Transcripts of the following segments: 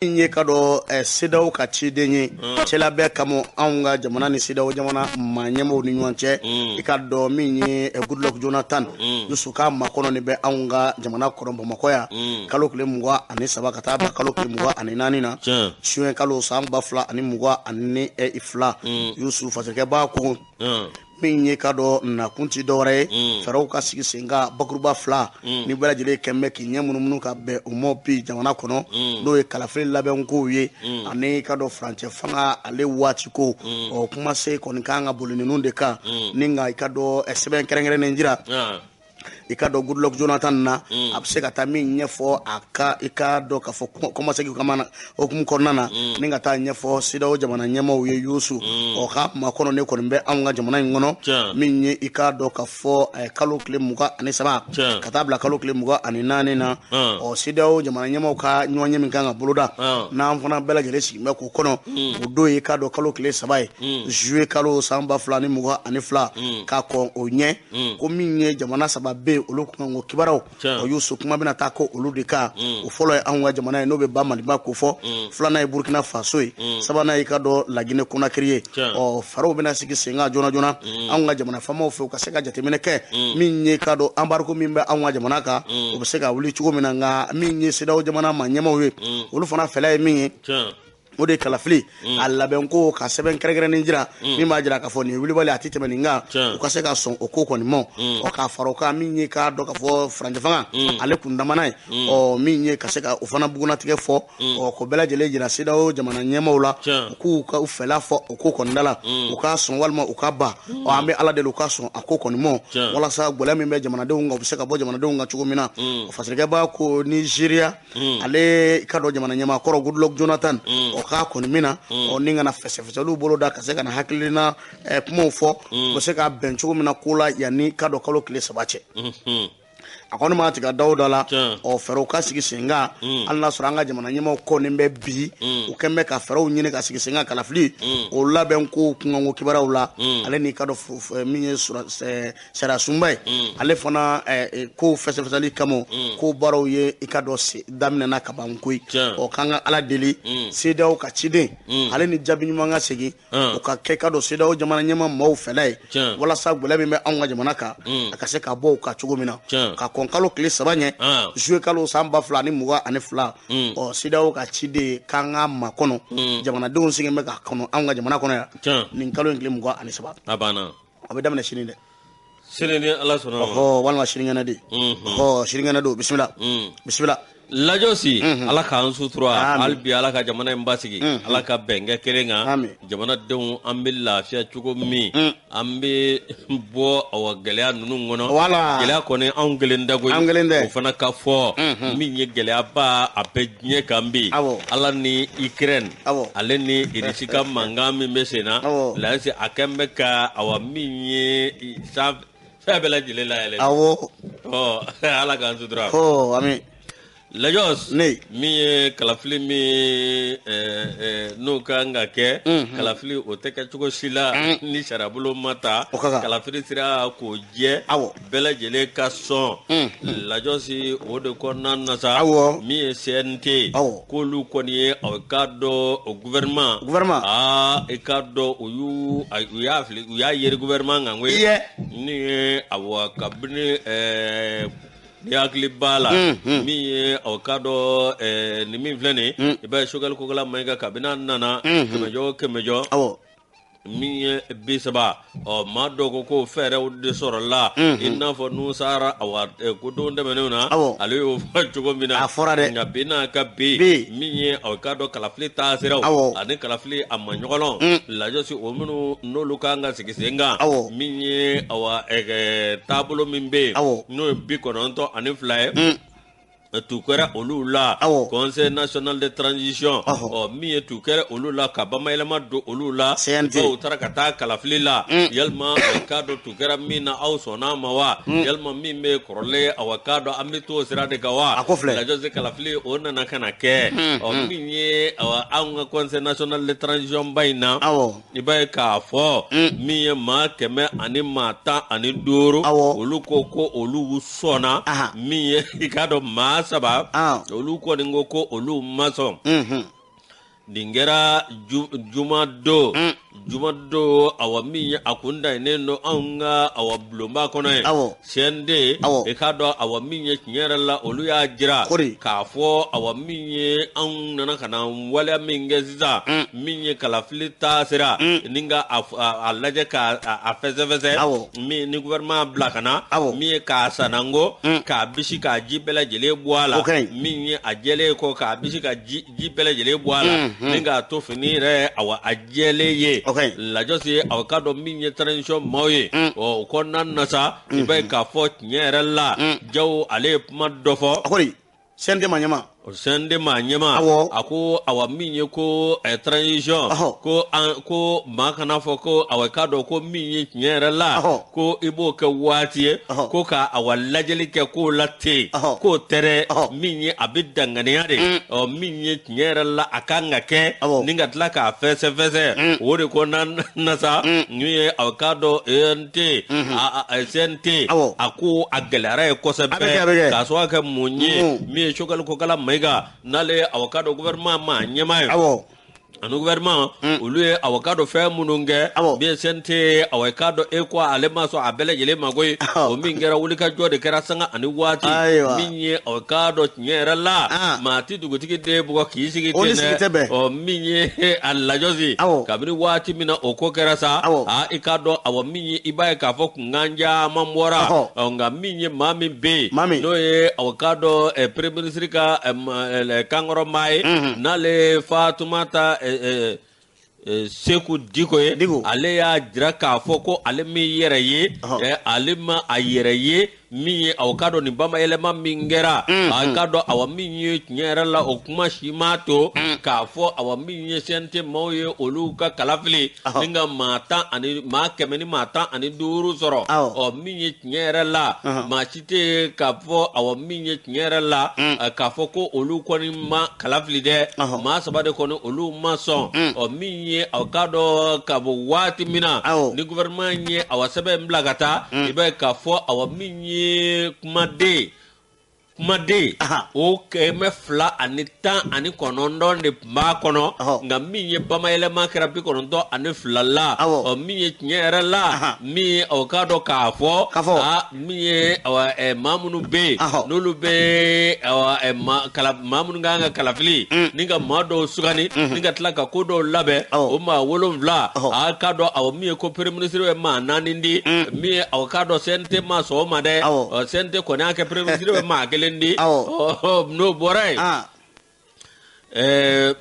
Min ye ka dɔn CEDEAO ka ciden ye cɛlabɛn kama anw ka jamana ni CEDEAO jamana maa ɲɛmaaw ni ɲɔgɔn cɛ, i ka dɔn min ye Goodluck Jonathan Yusu k'a makɔnɔ nin bɛ anw ka jamana kɔnɔ Bamakɔ yan kalo tile 23 ka taa bila kalo tile 24 na juin kalo san 2022. Yusu fasɛkɛba ko min ye ka dɔn nakun ti dɔwɛrɛ ye, fɛɛrɛw ka sigi sen kan bakuruba fila ni bɛɛ lajɛlen kɛn bɛ k'i ɲɛ munumunu ka bɛn o ma bi jamana kɔnɔ, n'o ye kalafili labɛnkow ye ani ka dɔn furancɛ fanga ale waati ko. Ɔ kuma se kɔni kan ka boli ninnu de kan ni nka i ka dɔn sɛbɛn kɛrɛnkɛrɛnnen jira i ka dɔn Goodluck Jonathan na, a bɛ se ka taa min ɲɛfɔ a ka i ka dɔn k'a fɔ kɔmasegin kama hukumu kɔnɔna na ni ka taa ɲɛfɔ CEDEAO jamana ɲɛmaaw ye. Yusu ɔ ka makɔnɔ ne kɔni bɛ anw ka jamana in kɔnɔ, min ye i ka dɔn k'a fɔ kalo tile 23 ka taa bila kalo tile 24 na. Ɔ CEDEAO jamana ɲɛmaaw ka ɲɔgɔnye min kan ka boloda, n'an fana bɛɛ lajɛlen sigi bɛ k'o kɔnɔ, o don ye ka dɔn kalo tile 3 ye, juillet kalo san 2022, ka kɔn o ɲɛ ko min ye jamana saba bɛ yen, olu kunkanko kibaruyaw. O Yusu kuma bɛna taa ko olu de kan. O fɔlɔ ye anw ka jamana ye, n'o bɛ ba Maliba ko fɔ, filanan ye Burkina Faso ye, sabanan ye i ka dɔn Laginɛ Konakiri ye. Ɔ fɛɛrɛw bɛna sigi sen kan joona joona anw ka jamana faamaw fɛ, u ka se ka jateminɛ kɛ min ye ka dɔn embargo min bɛ anw ka jamana kan, o bɛ se ka wuli cogo min na. Nka min ye CEDEAO jamana maa ɲɛmaaw ye, olu fana fɛla ye min ye, o de ye kalafili a labɛn ko ka sɛbɛn kɛrɛnkɛrɛnnen jira min b'a jira k'a fɔ nin wulibali a tɛ tɛmɛ nin kan, u ka se ka sɔn o ko kɔni ma. Ɔ k'a fara o kan, min ye k'a dɔn k'a fɔ furancɛ fanga ale kundamana ye, ɔ min ye ka se ka o fana bugunnatigɛ fɔ, ɔ k'o bɛɛ lajɛlen jira CEDEAO jamana ɲɛmaaw la, u k'u ka u fɛla fɔ o ko kɔni da la, u ka sɔn walima u ka ban. Ɔ an bɛ Ala deli u ka sɔn a ko kɔni ma, walasa gɛlɛya min bɛ jamanadenw kan, u bɛ se ka bɔ jamanadenw kan cogo min na. O fasirikɛba ko Nizeriya ale ka dɔn jamana ɲɛmaa kɔrɔ Goodluck Jonathan, o k'a kɔni min na, ɔ ni kana fɛsɛfɛsɛliw bolo da ka se ka na hakilina kumaw fɔ, u bɛ se ka bɛn cogo min na ko la yanni ka dɔn kalo tile 3 cɛ. A kɔni ma tigɛ da o da la, ɔ fɛɛrɛw ka sigi sen kan, hali n'a sɔrɔ an ka jamana ɲɛmaaw kɔni bɛ bi, u kɛn bɛ ka fɛɛrɛw ɲini ka sigi sen kan kalafili o labɛn ko kunkanko kibaruyaw la. Ale n'i ka dɔn min ye sariya sunba ye, ale fana ko fɛsɛfɛsɛli kama, ko baaraw ye i ka dɔn daminɛna ka ban koyi. Ɔ k'an ka Ala deli CEDEAO ka ciden ale ni jaabi ɲuman ka segin, o ka kɛ ka dɔn CEDEAO jamana ɲɛmaa maaw fɛla ye, walasa gɛlɛya min bɛ anw ka jamana kan, a ka se ka bɔ o kan cogo min na, ka kɔn kalo tile 3 ɲɛ, juillet kalo san 2022. Ɔ CEDEAO ka ciden k'an ka makɔnɔ, jamanadenw sigilen bɛ ka kɔnɔ anw ka jamana kɔnɔ yan nin kalo in tile 23. A banna. A bɛ daminɛ sini dɛ. Sini ni Ala sɔnna ma. Ɔhɔ, walima sinikɛnɛ de. Ɔhɔ, sinikɛnɛ don. Bisimila, bisimila. Lajɔsi, Ala k'an sutura hali bi, Ala ka jamana in basigi, Ala ka bɛn kɛ kelen kan, jamanadenw an bɛ lafiya cogo min, an bɛ bɔ awa gɛlɛya ninnu kɔnɔ. Gɛlɛya kɔni anw kelen tɛ koyi. An kelen tɛ. O fana ka fɔ min ye gɛlɛyaba a bɛ diɲɛ kan bi, Ala ni Ukraine ale ni Irisi ka mankan min bɛ sen na, Lajɔsi a kɛn bɛ ka awa min ye fɛn bɛɛ lajɛlen layɛlɛ. Ɔ Ala k'an sutura. Ami. Lajɔs, Ne. Min ye kalafili min n'o kan ka kɛ, kalafili o tɛ kɛ cogo si la ni sariyabolo ma ta kalafili sira k'o jɛ, bɛɛ lajɛlen ka sɔn. Lajɔsi, o de kɔnɔna na sa, min ye CNT, k'olu kɔni ye o k'a dɔn o gouvernement, gouvernement, aa i k'a dɔn u y'a fili, u y'a yeri gouvernement kan koyi. Ni ye awa kabini ni hakili b'a la, min ye o k'a dɔn nin min filɛ nin ye, i b'a ye Choguel Kokalla Maïga kabini a nana kɛmɛjɔ o kɛmɛjɔ min ye 30, ɔ maa dɔw ko ko fɛɛrɛw de sɔrɔla, i n'a fɔ Nusara awa ko don tɛmɛnenw na, ale y'o fɔ cogo min na a fɔra dɛ. Nka bi n'a ka bi, min ye o k'a dɔn kalafili taasiraw ani kalafili a ma ɲɔgɔn Lajɔsi, o minnu n'olu kan ka sigi sen kan, min ye awa taabolo min bɛ yen n'o ye 92 ye, tu kɛra olu la Conseil national de transition, ɔ min ye tu kɛra olu la ka bamayɛlɛma don olu la, CNT, u taara ka taa kalafili la, yalima k'a dɔn tu kɛra min na aw sɔnna ma wa, yalima min bɛ kɔrɔlen awa k'a dɔn an bɛ t'o sira de kan wa. A ko filɛ. Lajɔsi, kalafili o nana ka na kɛ, ɔ min ye awa anw ka Conseil national de transition ba in na, i b'a ye k'a fɔ min ye maa 115, olu ko ko olu sɔnna min ye i k'a dɔn maa maa saba olu kɔni ko ko olu ma sɔn. Nin kɛra jumadon jumadon, awa min ye a kun dannen don anw ka awa bulonba kɔnɔ ye, CNT. I k'a dɔn, awa min ye tiɲɛ yɛrɛ la, olu y'a jira k'a fɔ awa min ye anw nana ka na waleya min kɛ sisan, min ye kalafili taasira ni ka a lajɛ k'a fɛsɛfɛsɛ, min ni gouvernement bila ka na, min ye k'a sanango, k'a bisi, k'a ji bɛɛ lajɛlen bɔ a la, min ye a jɛlen kɔ, k'a bisi ka ji bɛɛ lajɛlen bɔ a la, ni k'a to fini yɛrɛ, awa a jɛlen ye. Lajɔsi, aw k'a dɔn min ye transition maaw ye, ɔ o kɔnɔna na sa, i b'a ye k'a fɔ tiɲɛ yɛrɛ la, Jawo ale ye kuma dɔ fɔ. A ko di? CNT ma ɲɛma. CNT maa ɲɛma. A ko awa min ye ko transition, ko an ko maa kana fɔ ko awa k'a dɔn ko min ye tiɲɛ yɛrɛ la, ko i b'o kɛ waati ye ko ka awa lajɛli kɛ k'o la ten, k'o tɛ dɛ, min ye a bɛ danganiya de, ɔ min ye tiɲɛ yɛrɛ la a kan ka kɛ ni ka tila k'a fɛsɛfɛsɛ. O de kɔnɔna na sa, min ye aw k'a dɔn ENT, CNT, a ko a gɛlɛyara ye kosɛbɛ, k'a sababu kɛ mun ye, min ye Choguel Kokalla Maïga, n'ale ye aw k'a dɔn gouvernement maa ɲɛmaa ye, ani gouvernement olu ye aw k'a dɔn fɛn minnu kɛ, min ye CNT, aw k'a dɔn e ko ale ma sɔn a bɛɛ lajɛlen ma koyi. O min kɛra, wulikajɔ de kɛra sanga ani waati, min ye aw k'a dɔn tiɲɛ yɛrɛ la, maa ti dugutigi den bugɔ k'i sigi ten dɛ. Ɔ min ye a lajɔsi, kabini waati min na o ko kɛra sa, aa i k'a dɔn awa min ye, i b'a ye k'a fɔ kunkan caman bɔra. Nka min ye maa min bɛ yen, n'o ye aw k'a dɔn premier ministre ka kankɔrɔ maa ye, n'ale Fatumata Seku Diko ye, ale y'a jira k'a fɔ ko ale min yɛrɛ ye, ale ma a yɛrɛ ye min ye aw k'a dɔn nin bamayɛlɛma min kɛra, a k'a dɔn awa min ye tiɲɛ yɛrɛ la, o kuma si m'a to k'a fɔ awa min ye CNT maaw ye olu ka kalafili ni ka maa tan ani maa kɛmɛ ni maa tan ani duuru sɔrɔ. Ɔ min ye tiɲɛ yɛrɛ la, maa si tɛ yen k'a fɔ awa min ye tiɲɛ yɛrɛ la, k'a fɔ ko olu kɔni ma kalafili dɛ, maa saba de kɔni olu ma sɔn. Ɔ min ye aw k'a dɔn ka bɔ waati min na ni gouvernement ye awa sɛbɛn bila ka taa, i b'a ye k'a fɔ awa min ye kumaden o 219 de tun b'a kɔnɔ, nka min ye bamayɛlɛma kɛra 92 la. Ɔ min ye tiɲɛ yɛrɛ la, min ye o k'a dɔn k'a fɔ min ye maa minnu bɛ yen, n'olu bɛ maa minnu kan ka kalafili ni ka maa dɔw sugandi ni ka tila ka ko dɔw labɛn, o maa 7, a k'a dɔn awɔ min ye ko premier ministre bɛ maa naani di, min ye aw k'a dɔn CNT ma sɔn o ma dɛ. CNT kɔni y'a kɛ premier ministre bɛ maa kelen di. N'o bɔra yen,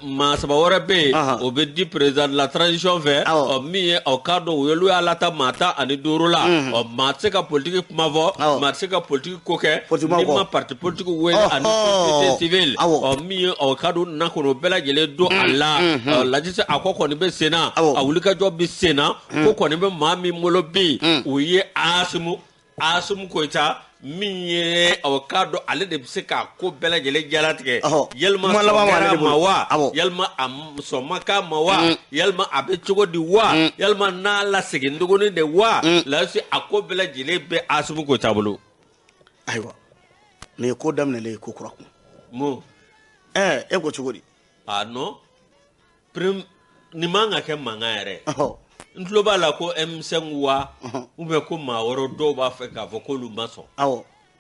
maa saba wɛrɛ bɛ yen, o bɛ di président de la transition fɛ. Ɔ min ye aw k'a dɔn olu y'a lata maa 15 la. Ɔ maa tɛ se ka politique kuma fɔ, maa tɛ se ka politique ko kɛ n'i ma parti politique wele ani société civile. Ɔ min ye aw k'a dɔn na kɔnɔ bɛɛ lajɛlen don a la lajɛ, a ko kɔni bɛ sen na, a wulikajɔ bɛ sen na, ko kɔni bɛ maa min bolo bi, o ye Assimi Goïta, min ye aw k'a dɔn ale de bɛ se k'a ko bɛɛ lajɛlen jalatigɛ. Yalima sɔn kɛra a ma wa, yalima a sɔn ma k'a ma wa, yalima a bɛ cogo di wa, yalima n'a lasegin tuguni de wa, lasi a ko bɛɛ lajɛlen bɛ Assimi Goïta bolo. Ayiwa, nin ye ko daminɛlen ye ko kura kun. Mun? E ko cogo di? Ah non, nin man ka kɛ mankan yɛrɛ. N tulo b'a la ko M5 wa, ou bien ko maa wɛrɛ dɔw b'a fɛ k'a fɔ k'olu ma sɔn.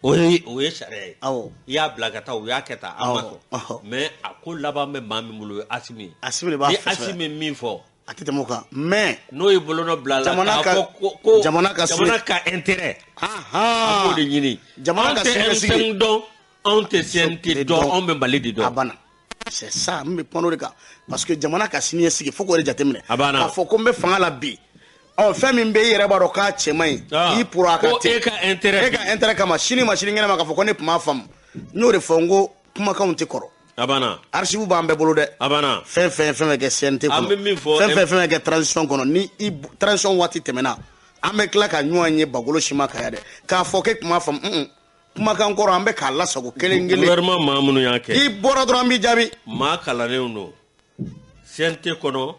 O ye sariya ye. I y'a bila ka taa, u y'a kɛ tan, an ma sɔn. Mais a ko laban bɛ maa min bolo, o ye Assimi ye. Assimi de b'a fɔ. Ni Assimi min fɔ, a tɛ tɛmɛ o kan, mais n'o ye bolonɔ bila a la k'a fɔ ko jamana ka intérêt, an b'o de ɲini. Jamana ka Anw tɛ M5 dɔn, anw tɛ CNT dɔn, anw bɛ Mali de dɔn. A banna. C'est ça, n bɛ kuma o de kan, parce que jamana ka siniɲɛsigi fo k'o de jateminɛ. A banna. K'a fɔ ko n bɛ fanga la bi, ɔ fɛn min bɛ i yɛrɛ b'a dɔn k'a cɛ man ɲi, i poro a ka ten. Ko e ka intérêt. E ka intérêt kama, sini ma sinikɛnɛ ma, k'a fɔ ko ne tun m'a faamu. N y'o de fɔ, n ko kumakanw tɛ kɔrɔ. A banna. Archive b'an bɛɛ bolo dɛ. A banna. Fɛn fɛn fɛn kɛ CNT kɔnɔ. An bɛ min fɔ. Fɛn fɛn kɛ transition kɔnɔ, ni i transition waati tɛmɛna, an bɛ tila ka ɲɔgɔn ye bagolo si ma kaya dɛ. K'a fɔ k'e tun m'a faamu. Kumakan kɔrɔ an bɛ k'a lasago kelen kelen. Gouvernement maa minnu y'a kɛ. I bɔra dɔrɔn an b'i jaabi. Maa kalannenw don. CNT kɔnɔ,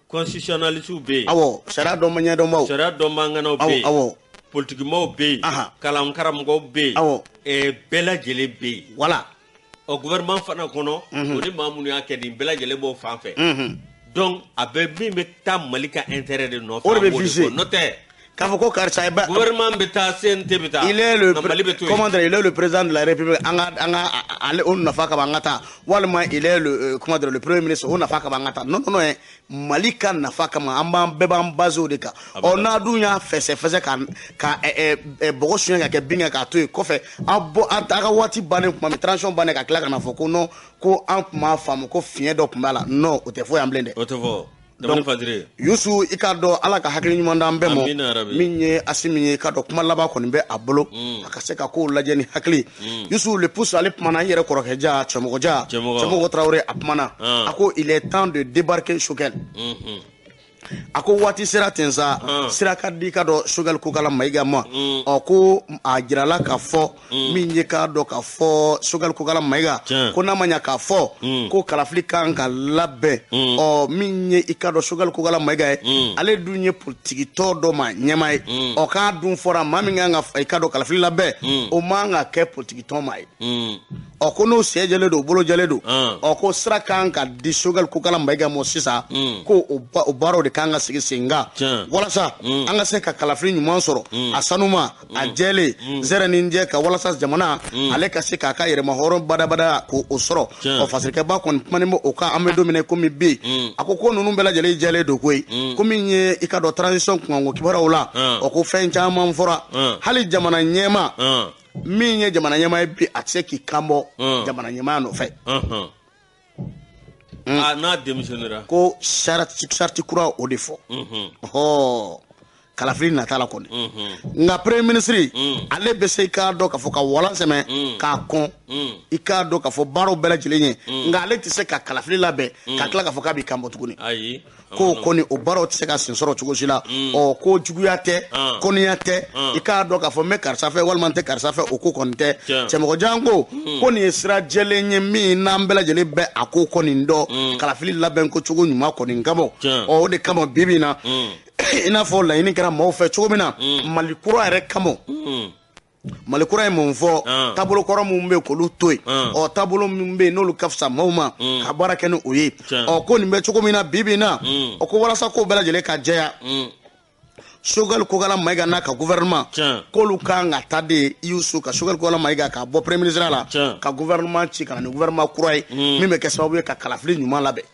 constitutionnalistes bɛ yen. Awɔ, sariya dɔn ɲɛdɔnbaw. Sariya dɔnbaa ŋanaw bɛ yen. Awɔ. Politikimaaw bɛ yen, kalankaramɔgɔw bɛ yen, bɛɛ lajɛlen bɛ yen. Voilà. Ɔ, gouvernement fana kɔnɔ, o ni maa minnu y'a kɛ nin bɛɛ lajɛlen b'o fan fɛ. Donc a bɛ min bɛ taa Mali ka intérêt de nɔfɛ. O de bɛ viser. N'o tɛ, k'a fɔ ko karisa ba gouvernement bɛ taa, CNT bɛ taa. Il est le Mali bɛ to yen. Comment dire, il est le président de la République, an ka ale o nafa kama an ka taa, walima il est le comment dire, le premier ministre, o nafa kama an ka taa. Non, non, non, Mali ka nafa kama, an b'an bɛɛ b'an basé o de kan. Ɔ, n'a dun y'a fɛsɛ fɛsɛ ka bɔgɔ suɲɛ ka kɛ bin kan k'a to yen kɔfɛ, an bɔ an a ka waati bannen tuma min, transition bannen, ka tila ka na fɔ ko non, ko an tun b'a faamu ko fiɲɛ dɔ tun b'a la. Non, o tɛ fɔ yan bilen dɛ. O tɛ fɔ. Donc Yusu, i k'a dɔn, Ala ka hakili ɲuman d'an bɛɛ ma. Min ye Asimi ye, i k'a dɔn, kuma laban kɔni bɛ a bolo, a ka se ka kow lajɛ ni hakili. Yusu, Le Pouce, ale kumana. I yɛrɛ kɔrɔkɛ ja, Cɛmɔgɔ ja, Cɛmɔgɔ Tarawele, a kumana. A ko il est temps de débarquer Choguel. A ko waati sera ten sa, sira ka di, ka dɔn, Choguel Kokala Mayiga ma. Ɔ, ko a jirala k'a fɔ min ye, k'a dɔn k'a fɔ Choguel Kokala Mayiga, ko n'a ma ɲa k'a fɔ ko kalafili kan ka labɛn, ɔ, min ye, i ka dɔn, Choguel Kokala Mayiga ye, ale dun ye politikitɔ dɔ ma ɲɛmaa ye. Ɔ, k'a dun fɔra maa min kan ka, i ka dɔn, kalafili labɛn, o man ka kɛ politikitɔn ma ye. Ɔ, ko n'o sɛ jɛlen don, o bolo jɛlen don. Ɔ, ko sira kan ka di Choguel Kokala Mayiga ma sisan, ko o baaraw de kan ka sigi sen kan walasa an ka se ka kalafili ɲuman sɔrɔ, a sanuma, a jɛlen, zɛrɛ ni jɛ ka, walasa jamana ale ka se k'a ka yɛrɛma hɔrɔn badabada k'o sɔrɔ. Ɔ, fasirikɛba kɔni kumanen bɛ o kan. An bɛ don min na komi bi, a ko ko ninnu bɛɛ lajɛlen jɛlen don koyi. Ko min ye, i ka dɔn, transition kunkanko kibaruyaw la, ɔ, ko fɛn caman fɔra. Hali jamana ɲɛma min ye jamana ɲɛmaa ye bi, a tɛ se k'i kan bɔ jamana ɲɛmaaya nɔfɛ. N'a démissionnera. Ko sarati kura o de fɔ. Ɔhɔ, kalafili nata la kɔni, nka premier ministre, ale bɛ se, i k'a dɔn k'a fɔ, ka walan sɛmɛ k'a kɔn, i k'a dɔn k'a fɔ baaraw bɛɛ lajɛlen ye, nka ale tɛ se ka kalafili labɛn ka tila k'a fɔ k'a b'i kan bɔ tuguni. Ayi. Ko kɔni, o baaraw tɛ se ka sen sɔrɔ cogo si la. Ɔ, ko juguya tɛ, kɔniya tɛ, i k'a dɔn k'a fɔ n bɛ karisa fɛ walima n tɛ karisa fɛ, o ko kɔni tɛ. Cɛmɔgɔjan ko ko nin ye sira jɛlen ye min n'an bɛɛ lajɛlen bɛ a ko kɔni dɔn, kalafili labɛn ko cogo ɲuman kɔni kama. Ɔ, o de kama bi bi in na, i n'a fɔ laɲini kɛra maaw fɛ cogo min na, Mali kura yɛrɛ kama, Mali kura ye mun fɔ? Taabolo kɔrɔ minnu bɛ yen, k'olu to yen. Ɔ, taabolo minnu bɛ yen, n'olu ka fisa maaw ma, ka baara kɛ ni o ye. Ɔ, ko nin bɛ cogo min na bi bi in na, ɔ, ko walasa ko bɛɛ lajɛlen ka jɛya, Choguel Kokala Mayiga n'a ka gouvernement, k'olu kan ka taa de Yusu ka Choguel Kokala Mayiga ka bɔ premier ministre la, ka gouvernement ci ka na ni gouvernement kura ye min bɛ kɛ sababu ye ka kalafili ɲuman labɛn.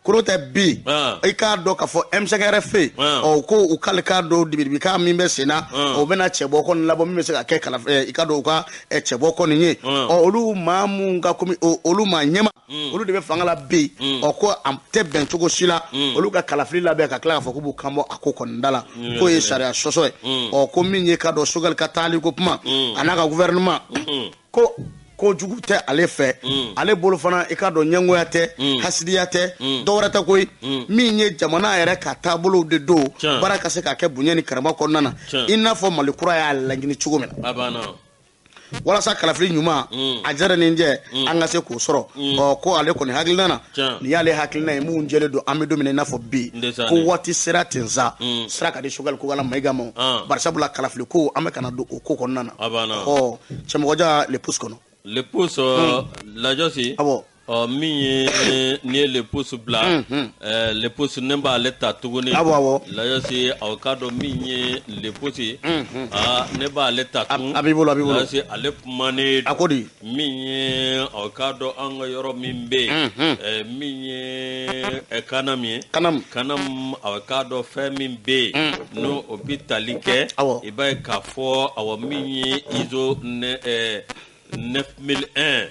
Koro tɛ bi, i k'a dɔn k'a fɔ M5RFP, ɔ, ko u k'ale k'a dɔn dibidibikan min bɛ sen na, o bɛna cɛbɔ kɔni labɔ min bɛ se ka kɛ kala, i ka dɔn, u ka cɛbɔ kɔni ye. Ɔ, olu maa mun ka komi olu maa ɲɛma, olu de bɛ fanga la bi. Ɔ, ko a tɛ bɛn cogo si la olu ka kalafili labɛn ka tila k'a fɔ k'u b'u kan bɔ a ko kɔni da la, k'o ye sariya sɔsɔ ye. Ɔ, ko min ye, ka dɔn, Choguel ka taali ko kuma a n'a ka gouvernement, ko kojugu tɛ ale fɛ, ale bolo fana, i ka dɔn, ɲɛngoya tɛ, hasidiya tɛ, dɔwɛrɛ tɛ koyi. Min ye jamana yɛrɛ ka taabolow de don, baara ka se ka kɛ bonya ni karama kɔnɔna na, i n'a fɔ Mali kura y'a laɲini cogo min na, walasa kalafili ɲuman, a jɛra ni jɛ, an ka se k'o sɔrɔ. Ɔ, ko ale kɔni hakilina na, nin y'ale hakilina ye mun jɛlen don. An bɛ don min na i n'a fɔ bi, ko waati sera ten sa, sira ka di Choguel Kokala Mayiga ma, barisabula kalafili ko an bɛ ka na don o ko kɔnɔna na. Ɔ, Cɛmɔgɔja, Le Pouce kɔnɔ. Le Pouce, Lajɔsi. Awɔ. Ɔ, min ye n'i ye Le Pouce bila, Le Pouce, ne b'ale ta tuguni. Awɔ, awɔ. Lajɔsi, aw k'a dɔn min ye Le Pouce ye, aa, ne b'ale ta tun. A b'i bolo, a b'i bolo. Lajɔsi, ale kumanen. A ko di? Min ye, aw k'a dɔn, an ka yɔrɔ min bɛ yen, min ye Kanam ye. Kanam. Kanam, aw k'a dɔn fɛn min bɛ yen, n'o o bɛ tali kɛ. Awɔ. I b'a ye k'a fɔ, awɔ, min ye ISO 9001,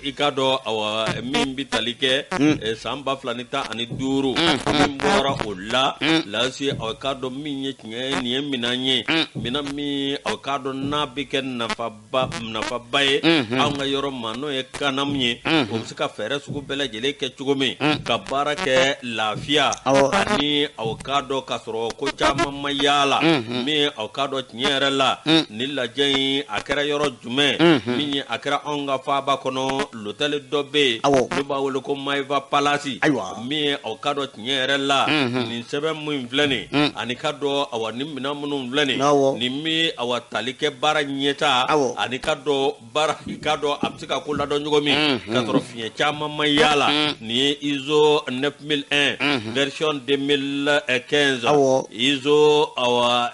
i k'a dɔn, awa, min bɛ tali kɛ san 2015, min bɔra o la. Lasi, aw k'a dɔn min ye tiɲɛ ye, nin ye minɛn ye, minɛn min, aw k'a dɔn, n'a bɛ kɛ nafaba nafaba ye anw ka yɔrɔ ma, n'o ye Kanam ye. O bɛ se ka fɛɛrɛ sugu bɛɛ lajɛlen kɛ cogo min ka baara kɛ lafiya ani, aw k'a dɔn, k'a sɔrɔ ko caman ma yaala. Min, aw k'a dɔn, tiɲɛ yɛrɛ la, nin lajɛ in a kɛra yɔrɔ jumɛn? Min ye Min a kɛra anw ka faaba kɔnɔ, l'hôtel dɔ bɛ yen, n'u b'a wele ko Maeva Palace. Min ye aw ka dɔn tiɲɛ yɛrɛ la, nin sɛbɛn min filɛ nin, ani ka dɔn awa nin minɛn minnu filɛ nin, nin bɛ awa tali kɛ baara ɲɛta, ani ka dɔn baara ka dɔn a bɛ se ka ko ladɔn cogo min k'a sɔrɔ fiɲɛ caman ma y'a la. Nin ye ISO 9001 version 2015, ISO awa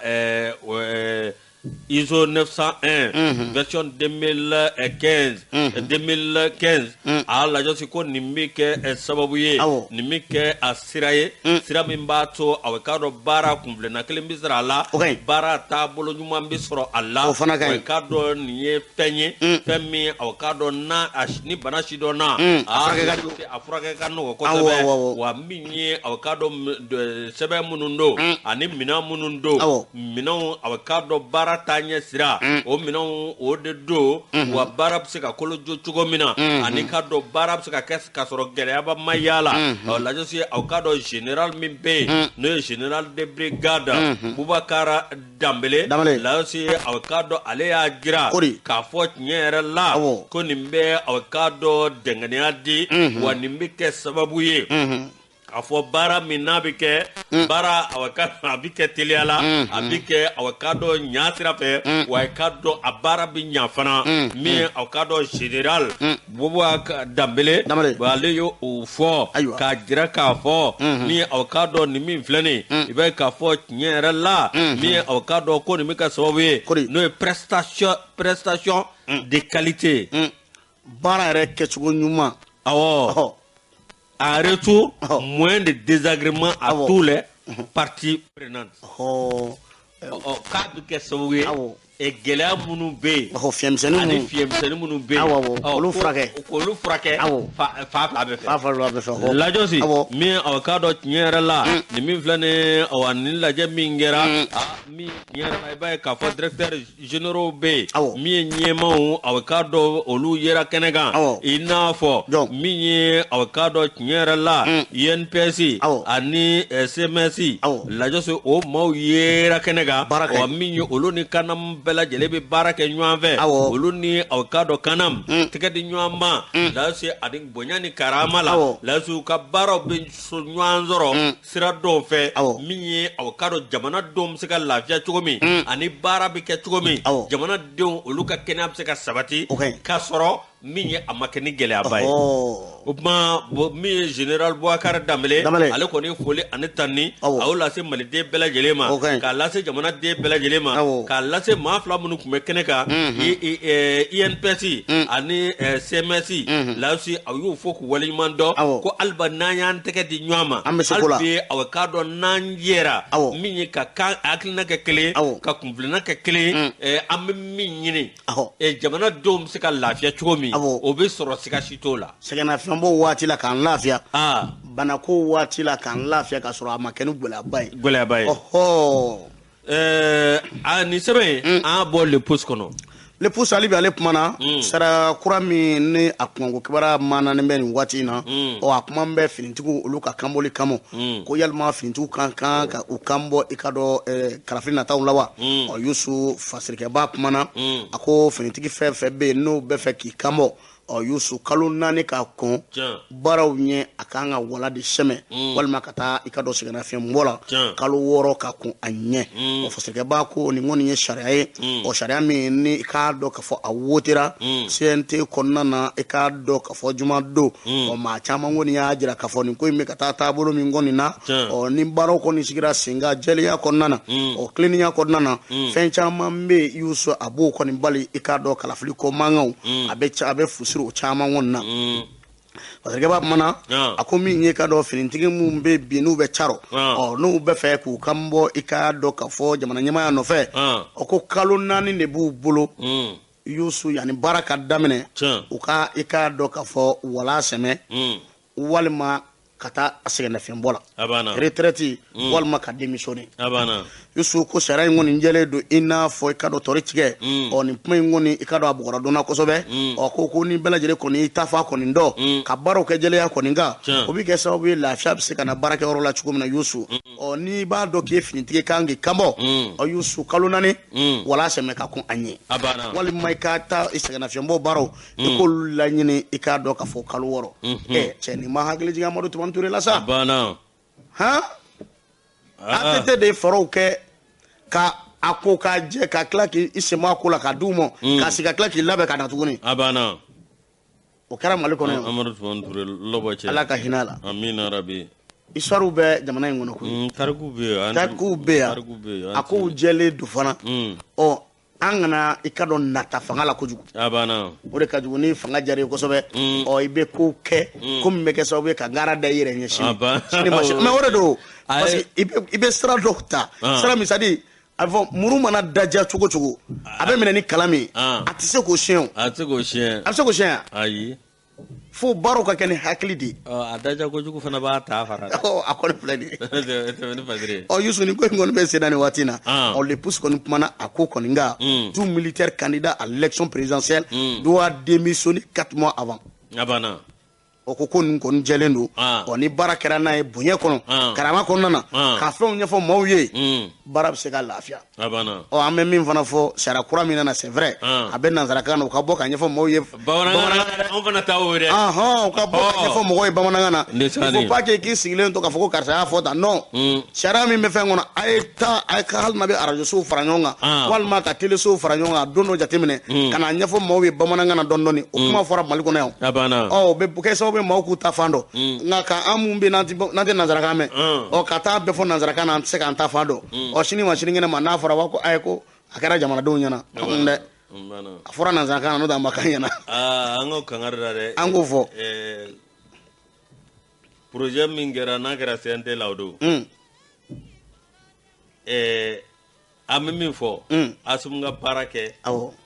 ISO 901 version 2015 2015. A lajɔsi ko nin bɛ kɛ sababu ye, nin bɛ kɛ a sira ye, sira min b'a to a k'a dɔn baara kunfilenna kelen bɛ sɔrɔ a la, baara taabolo ɲuman bɛ sɔrɔ a la. O fana ka ɲi. O k'a dɔn nin ye fɛn ye, fɛn min a k'a dɔn n'a ni bana sidɔnna, a furakɛ ka nɔgɔ kosɛbɛ. Wa min ye a k'a dɔn sɛbɛn minnu don ani minɛn minnu don, minɛnw a k'a dɔn baara taa ɲɛ sira, o minɛnw o de don. Wa baara bɛ se ka kolo jo cogo min na, ani k'a dɔn baara bɛ se ka kɛ k'a sɔrɔ gɛlɛyaba ma y'a la. Ɔ lajɛsi aw k'a dɔn général min bɛ yen, n'o ye général de brigade Boubacar Dambele, lajɛsi aw k'a dɔn ale y'a jira k'a fɔ tiɲɛ yɛrɛ la ko nin bɛ aw k'a dɔn dɛngɛnɛya di, wa nin bɛ kɛ sababu ye a fɔ baara min n'a bɛ kɛ baara a bɛ kɛ teliya la, a bɛ kɛ a k'a dɔn ɲa sira fɛ, wa a k'a dɔn a baara bɛ ɲa fana. Min a k'a dɔn général Boubacar Dambele, ale y'o fɔ k'a jira k'a fɔ min a k'a dɔn nin min filɛ nin, i b'a ye k'a fɔ tiɲɛ yɛrɛ la, min a k'a dɔn ko nin bɛ kɛ sababu ye, n'o ye prestation de qualité, baara yɛrɛ kɛcogo ɲuman. Awɔ. En retour, moins de désagréments à tous les parties prenantes. K'a bɛ kɛ sababu ye, gɛlɛya minnu bɛ yen, fiɲɛmisɛnnin ani fiɲɛmisɛnnin minnu bɛ yen, olu furakɛ, k'olu furakɛ fa fila bɛɛ fɛ. Fa fila bɛɛ fɛ. Lajɔsi min a k'a dɔn tiɲɛ yɛrɛ la, nin min filɛ nin, awa nin lajɛ min kɛra, min tiɲɛ yɛrɛ la, i b'a ye k'a fɔ directeur généraux bɛ yen, min ye ɲɛmaaw a k'a dɔn olu yera kɛnɛ kan, i n'a fɔ min ye a k'a dɔn tiɲɛ yɛrɛ la INPS ani CMS. Lajɔsi o maaw yera kɛnɛ kan, wa min ye olu ni CANAM bɛɛ lajɛlen bɛ baara kɛ ɲɔgɔn fɛ, olu ni aw k'a dɔn CANAM tɛgɛ di ɲɔgɔn ma, lajɔsi ani bonya ni karama la, lajɔsi u ka baaraw bɛ ɲɔgɔn sɔrɔ sira dɔw fɛ, min ye aw k'a dɔn jamanadenw bɛ se ka lafiya cogo min, ani baara bɛ kɛ cogo min, jamanadenw olu ka kɛnɛya bɛ se ka sabati k'a sɔrɔ min ye a ma kɛ ni gɛlɛyaba ye. O tuma min ye général Boubacar Dambele, ale kɔni foli ani tanni a y'o lase maliden bɛɛ lajɛlen ma, k'a lase jamanaden bɛɛ lajɛlen ma, k'a lase maa fila minnu tun bɛ kɛnɛ kan, INPS ani CMS. Lasi a y'o fɔ k'u waleɲuman dɔn, ko haliba n'an y'an tɛgɛ di ɲɔgɔn ma, hali bi a k'a dɔn n'an jɛra min ye ka kan hakilina kɛ kelen, ka kunfilenna kɛ kelen, an bɛ min ɲini, jamanadenw bɛ se ka lafiya cogo min, o bɛ sɔrɔ siga si t'o la. Sɛgɛnnafiɲɛbɔ waati la k'an lafiya, banako waati la k'an lafiya k'a sɔrɔ a ma kɛ ni gɛlɛyaba ye. Gɛlɛyaba ye. Nin sɛbɛn in an y'a bɔ Le Pouce kɔnɔ. Le Pouce hali bi ale kumana sara kura min ni a kunkanko kibaruya maananen bɛ nin waati in na, ɔ a kuma bɛ finitigiw olu ka kanbɔli kama, ko yalima finitigiw kan ka u kan bɔ i ka dɔn kalafili nataw la wa. Ɔ Yusu Fasirikɛba kumana, a ko finitigi fɛn fɛn bɛ yen n'o bɛ fɛ k'i kan bɔ, ɔ Yusu kalo 4 ka kɔn baaraw ɲɛ, a kan ka wala de sɛmɛ walima ka taa i ka dɔn sɛgɛnnafiɲɛbɔ la kalo 6 ka kɔn a ɲɛ. Ɔ Fasirikɛba ko nin kɔni ye sariya ye, ɔ sariya min ni i k'a dɔn k'a fɔ a wotera CNT kɔnɔna na, i k'a dɔn k'a fɔ juma don. Ɔ maa caman kɔni y'a jira k'a fɔ nin ko in bɛ ka taa taabolo min kɔni na, ɔ ni baaraw kɔni sigira sen kan jɛlenya kɔnɔna na, ɔ tilennenya kɔnɔna na, fɛn caman bɛ yen Yusu a b'o kɔni bali i k'a dɔn kalafili ko mankanw a bɛ fusi o caman kɔni na. Fasirikɛba kumana, a ko min ye ka dɔn finitigi minnu bɛ bi n'u bɛ caro, ɔ n'u bɛ fɛ k'u kan bɔ i k'a dɔn k'a fɔ jamana ɲɛmaaya nɔfɛ, ɔ ko kalo 4 de b'u bolo Yusu yanni baara ka daminɛ, u ka i k'a dɔn k'a fɔ wala sɛmɛ walima Ka taa a sɛgɛnnafiɲɛbɔ la, A banna. retraite, walima ka démissionner. A banna. Yusu, ko sariya in kɔni jɛlen don i n'a fɔ i ka dɔn tɔri tigɛ. Ɔ, nin kuma in kɔni, i ka dɔn a bɔgɔra dɔnna kosɛbɛ. Ɔ, ko ni bɛɛ lajɛlen kɔni i ta fa kɔni dɔn ka baaraw kɛ jɛlenya kɔni kan, o bɛ kɛ sababu ye lafiya bɛ se ka na baarakɛyɔrɔ la cogo min na. Yusu, ɔ, n'i b'a dɔn k'i ye finitigi kan k'i kanbɔ, ɔ, Yusu, kalo 4 wala sɛmɛ ka kun an ye, A banna. walima i ka taa i sɛgɛnnafiɲɛbɔ baaraw, i k'olu laɲini, i k'a dɔn k'a fɔ kalo 6. Ɛ cɛ, nin ma hakili jigin Amadu Tumani Ture la A sa. banna. Han, ATT de ye fɛɛrɛw kɛ ka a ko k'a jɛ, ka tila k'i sen bɔ a ko la k'a d'u ma, ka sigi ka tila k'i labɛn ka na tuguni. A banna. O kɛra Mali kɔnɔ yan. Amadu Tumani Ture lɔbɔ cɛ. Ala ka hinɛ a la. Amina rabi. Histoire bɛ jamana in kɔnɔ koyi. Tariku bɛ yen. Tarikuw bɛ yan. Tariku bɛ yen. A kow jɛlen don fana. Ɔ, an kana i ka dɔn nata fanga la kojugu. A banna. O de ka jugu. Ni fanga diyara i ye kosɛbɛ, ɔ, i bɛ kow kɛ ko min bɛ kɛ sababu ye ka gara da i yɛrɛ ɲɛ sini. A ban- Sini ma sini, mais o de don, A parce ye- que i bɛ sira dɔw ta, sira min, c'est à dire a bɛ fɔ muru mana daja cogo cogo, a bɛ minɛ ni kala min ye, a tɛ se k'o siɲɛ o. A tɛ se k'o siɲɛ. A bɛ se k'o siɲɛ wa? Ayi. Fo baaraw ka kɛ ni hakili de ye. Ɔ, a daja kojugu fana b'a ta fara dɛ. Ɔ, a kɔni filɛ nin ye. Tɛmɛ ni Fadiri ye. Ɔ, Yusu, nin ko in kɔni bɛ sen na nin waati in na. Ɔ, le pouce kɔni kumana a ko kɔni kan. Tout militaire candidat à l'élection présidentielle doit démissionner 4 mois avant. A banna. O ko nin kɔni jɛlen don. Ɔ, ni baara kɛra n'a ye bonya kɔnɔ, karama kɔnɔna na, ka fɛnw ɲɛfɔ maaw ye, baara bɛ se ka lafiya. A banna. Ɔ, an bɛ min fana fɔ, sariya kura min nana, c'est vrai, a bɛ nansarakan na, u ka bɔ ka ɲɛfɔ maaw ye Bamanankan na dɛ, anw fana ta o ye dɛ. Ahɔn, u ka bɔ ka ɲɛfɔ mɔgɔw ye bamanankan na. Ndesani. Il faut pas que k'i sigilen to k'a fɔ ko karisa y'a fɔ tan, non. Sariya min bɛ fɛn kɔnɔ, a ye taa, a ye ka hali n'a bɛ arajosow fara ɲɔgɔn kan, walima ka telesow fara ɲɔgɔn kan, don dɔ jateminɛ ka na ɲɛfɔ maaw ye bamanankan na dɔɔni dɔɔni. O kuma fɔra Mali kɔnɔ yan. A banna. Ɔ, o bɛ kɛ sababu ye maaw k'u ta fan dɔn. Nka ka an mun bɛ n'an tɛ nansarakan mɛn, ɔ, ka taa bɛɛ fɔ nansarakan na, an tɛ se k'an ta fan dɔn. Ɔ, sini ma sinikɛnɛ ma, n'a fɔra wa ko ayi, ko a kɛra jamanadenw ɲɛna, anw dɛ, N banna. a fɔra nansarakan na, n'o tɛ a ma k'an ɲɛna. Aa, an k'o kangari da dɛ. An k'o fɔ. Projet min kɛra, n'a kɛra CNT la o don. An bɛ min fɔ, Asimu ka baara kɛ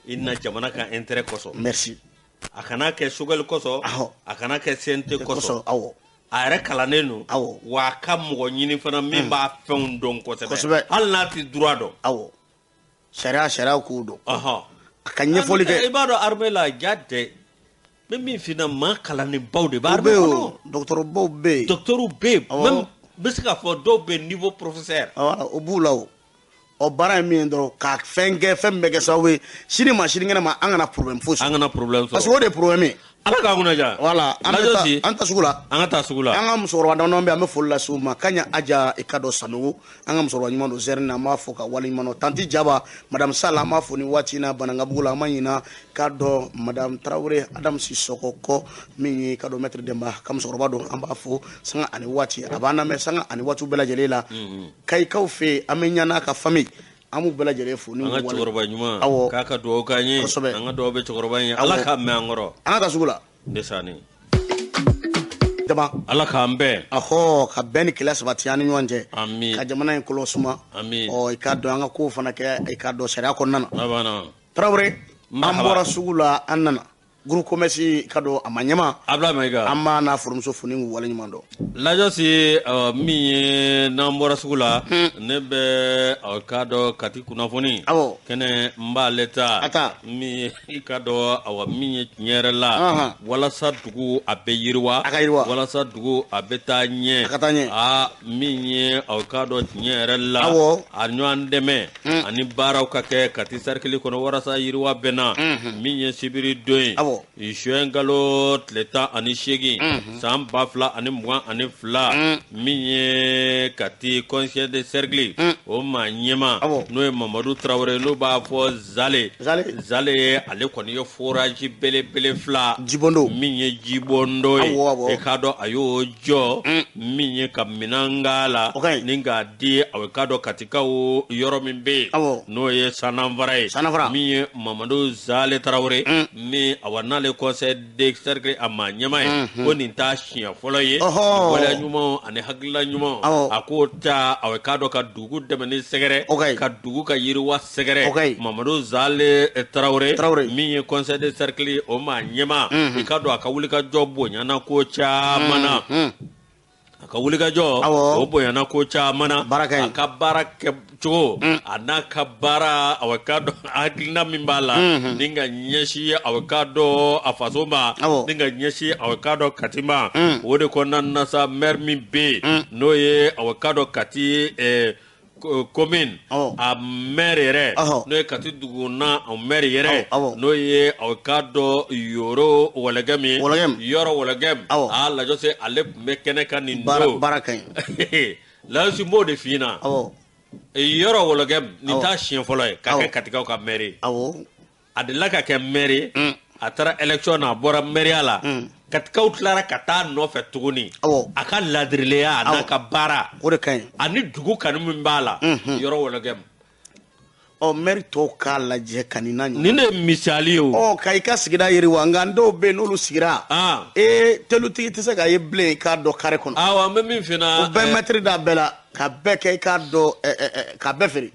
i na jamana ka intérêt kosɔn. Merci. A kana kɛ Choguel kosɔn, a kana kɛ CNT kosɔn. Kosɔn, awɔ. A yɛrɛ kalannen don. Wa a ka mɔgɔ ɲini fana min b'a fɛnw dɔn kosɛbɛ. Kosɛbɛ. Hali n'a tɛ droit dɔn. Awɔ, sariya k'o dɔn, a ka ɲɛfɔli kɛ. I b'a dɔn armée la ja tɛ. N bɛ min f'i ɲɛna, maa kalannenbaw de b'a O bɛ armée yen, kɔnɔ. o dɔgɔtɔrɔbaw bɛ yen. Docteurs bɛ yen. Awɔ. Même n bɛ se k'a fɔ dɔw bɛ yen niveau professeur. Awɔ, o b'u la. O, ɔ, baara ye min ye dɔrɔn, ka fɛn kɛ, fɛn min bɛ kɛ sababu ye sini ma sinikɛnɛ ma, an kana problème foyi An sɔrɔ, kana problème parce que sɔrɔ. o de ye problème ye. Ala k'an kunna diya. Voilà, an bɛ Lajɔ taa si. an ta sugu la. An ka taa sugu la. An ka musokɔrɔba damadɔ bɛ yen, an bɛ foli lase u ma. Kaɲa Aja, i ka dɔn Sanogo, an ka musokɔrɔba ɲuman don zɛri na, an b'a fɔ ka waleɲuman dɔn. Tanti Jaba, madame Sala, an b'a fɔ ni waati in na Banankabugu la. An ma ɲina k'a dɔn madame Tarawele Adamu Sisɔkɔ kɔ, min ye ka dɔn maître Denba ka musokɔrɔba don, an b'a fo sanga ani waati, a b'an lamɛn sanga ani waatiw bɛɛ lajɛlen la. Kayikaw fɛ yen, an bɛ ɲana ka famille, an b'u bɛɛ lajɛlen fo ni An ka wale- cɛkɔrɔba ɲuman. Awɔ. K'a ka dugawu k'an ye. Kosɛbɛ. An ka dugawu bɛ cɛkɔrɔba in ye. Ala k'a mɛn an kɔrɔ. An ka taa sugu la. Ndesani. Dama. Ala k'an bɛn. Ahɔ, ka bɛn ni kɛlɛ sabati an ni ɲɔgɔn cɛ. Amin. Ka jamana in kolo suma. Amin. Ɔ, i k'a dɔn an ka kow fana kɛ, i k'a dɔn sariya kɔnɔna na. A banna. Tarawele, an Marhaba. bɔra sugu la, an nana groupe commerce, i ka dɔn a ma ɲɛma. Abulayi Mayiga. An b'a n'a furumuso fo ni k'u waleɲuman dɔn. Lajɔsi, min ye n'an bɔra sugu la, ne bɛ k'a dɔn Kati kunnafoni kɛnɛ, n b'ale ta. A ta. Min ye i ka dɔn, awa, min ye tiɲɛ yɛrɛ la, walasa dugu a bɛ yiriwa, A ka yiriwa. Walasa dugu a bɛ taa ɲɛ. A ka taa ɲɛ. Aa, min ye aw k'a dɔn tiɲɛ yɛrɛ la, a ɲɔgɔn dɛmɛ ani baaraw ka kɛ Kati sarikili kɔnɔ walasa yiriwa bɛ na. Min ye sibiri don ye, juin kalo tile 18, san 2022, min ye Kati conseil de cercle o maa ɲɛma, n'o ye Mamadu Tarawele, n'o b'a fɔ Zale. Zale. Zale, ale kɔni ye forage belebele fila, Jibondo. Min ye jibondo ye, Awɔ, awɔ. i k'a dɔn a y'o jɔ, min ye ka minɛn k'a la O ka ɲi. ni k'a di a k'a dɔn Katikaw yɔrɔ min bɛ yen, n'o ye Sananfara ye. Sananfara. Min ye Mamadu Zale Tarawele, min awa n'ale conseil de cercle a maa ɲɛma ye, ko nin t'a siɲɛ fɔlɔ ye. Waleya ɲumanw ani hakilila ɲumanw, a k'o ta a k'a dɔn ka dugu dɛmɛni sɛgɛrɛ, O ka ɲi. ka dugu ka yiriwa O sɛgɛrɛ. ka ɲi. Mamadu Zale Tarawele, Tarawele. min ye conseil de cercle o maa ɲɛma, i k'a dɔn a ka wulikajɔ bonyana ko caman na. A ka wulikajɔ o bonyana ko caman na, a ka baara kɛ cogo a n'a ka baara a k'a dɔn hakilina min b'a la ni ka ɲɛsin a k'a dɔn a faso ma, ni ka ɲɛsin a k'a dɔn Kati ma. O de kɔnɔna na sa, maire min bɛ yen n'o ye a k'a dɔn Kati commune a maire yɛrɛ, n'o ye Kati duguna a maire yɛrɛ, n'o ye a k'a dɔn Yoro Wɔlɛgɛm ye, Yɔrɔ Wɔlɛgɛm, a Lajɔse ale tun bɛ kɛnɛ kan nin don. Baara ka ɲi. Lajɔse, n b'o de f'i ɲɛna. Yɔrɔ Wɔlɛgɛm, nin t'a siɲɛ fɔlɔ ye ka kɛ Katikaw ka maire ye. A delila ka kɛ maire ye, a taara élection na, a bɔra maire la, Katikaw tilara ka taa nɔfɛ tuguni. A ka ladirilenya a n'a ka baara, o de ka ɲi, ani dugu kanu min b'a la, Yɔrɔ Wɔlɛgɛm. Ɔ, maire tɔw k'a lajɛ ka nin n'a ɲɔgɔn. Nin de ye misali ye o. Ɔ, ka i ka sigida yiriwa, nka dɔw bɛ yen n'olu sigira, ee, telutigi tɛ se ka ye bilen i k'a dɔn carré kɔnɔ. Awɔ, an bɛ min f'i ɲɛna. O bɛɛ mɛtiri da bɛɛ la ka bɛɛ kɛ i k'a dɔn ka bɛɛ feere.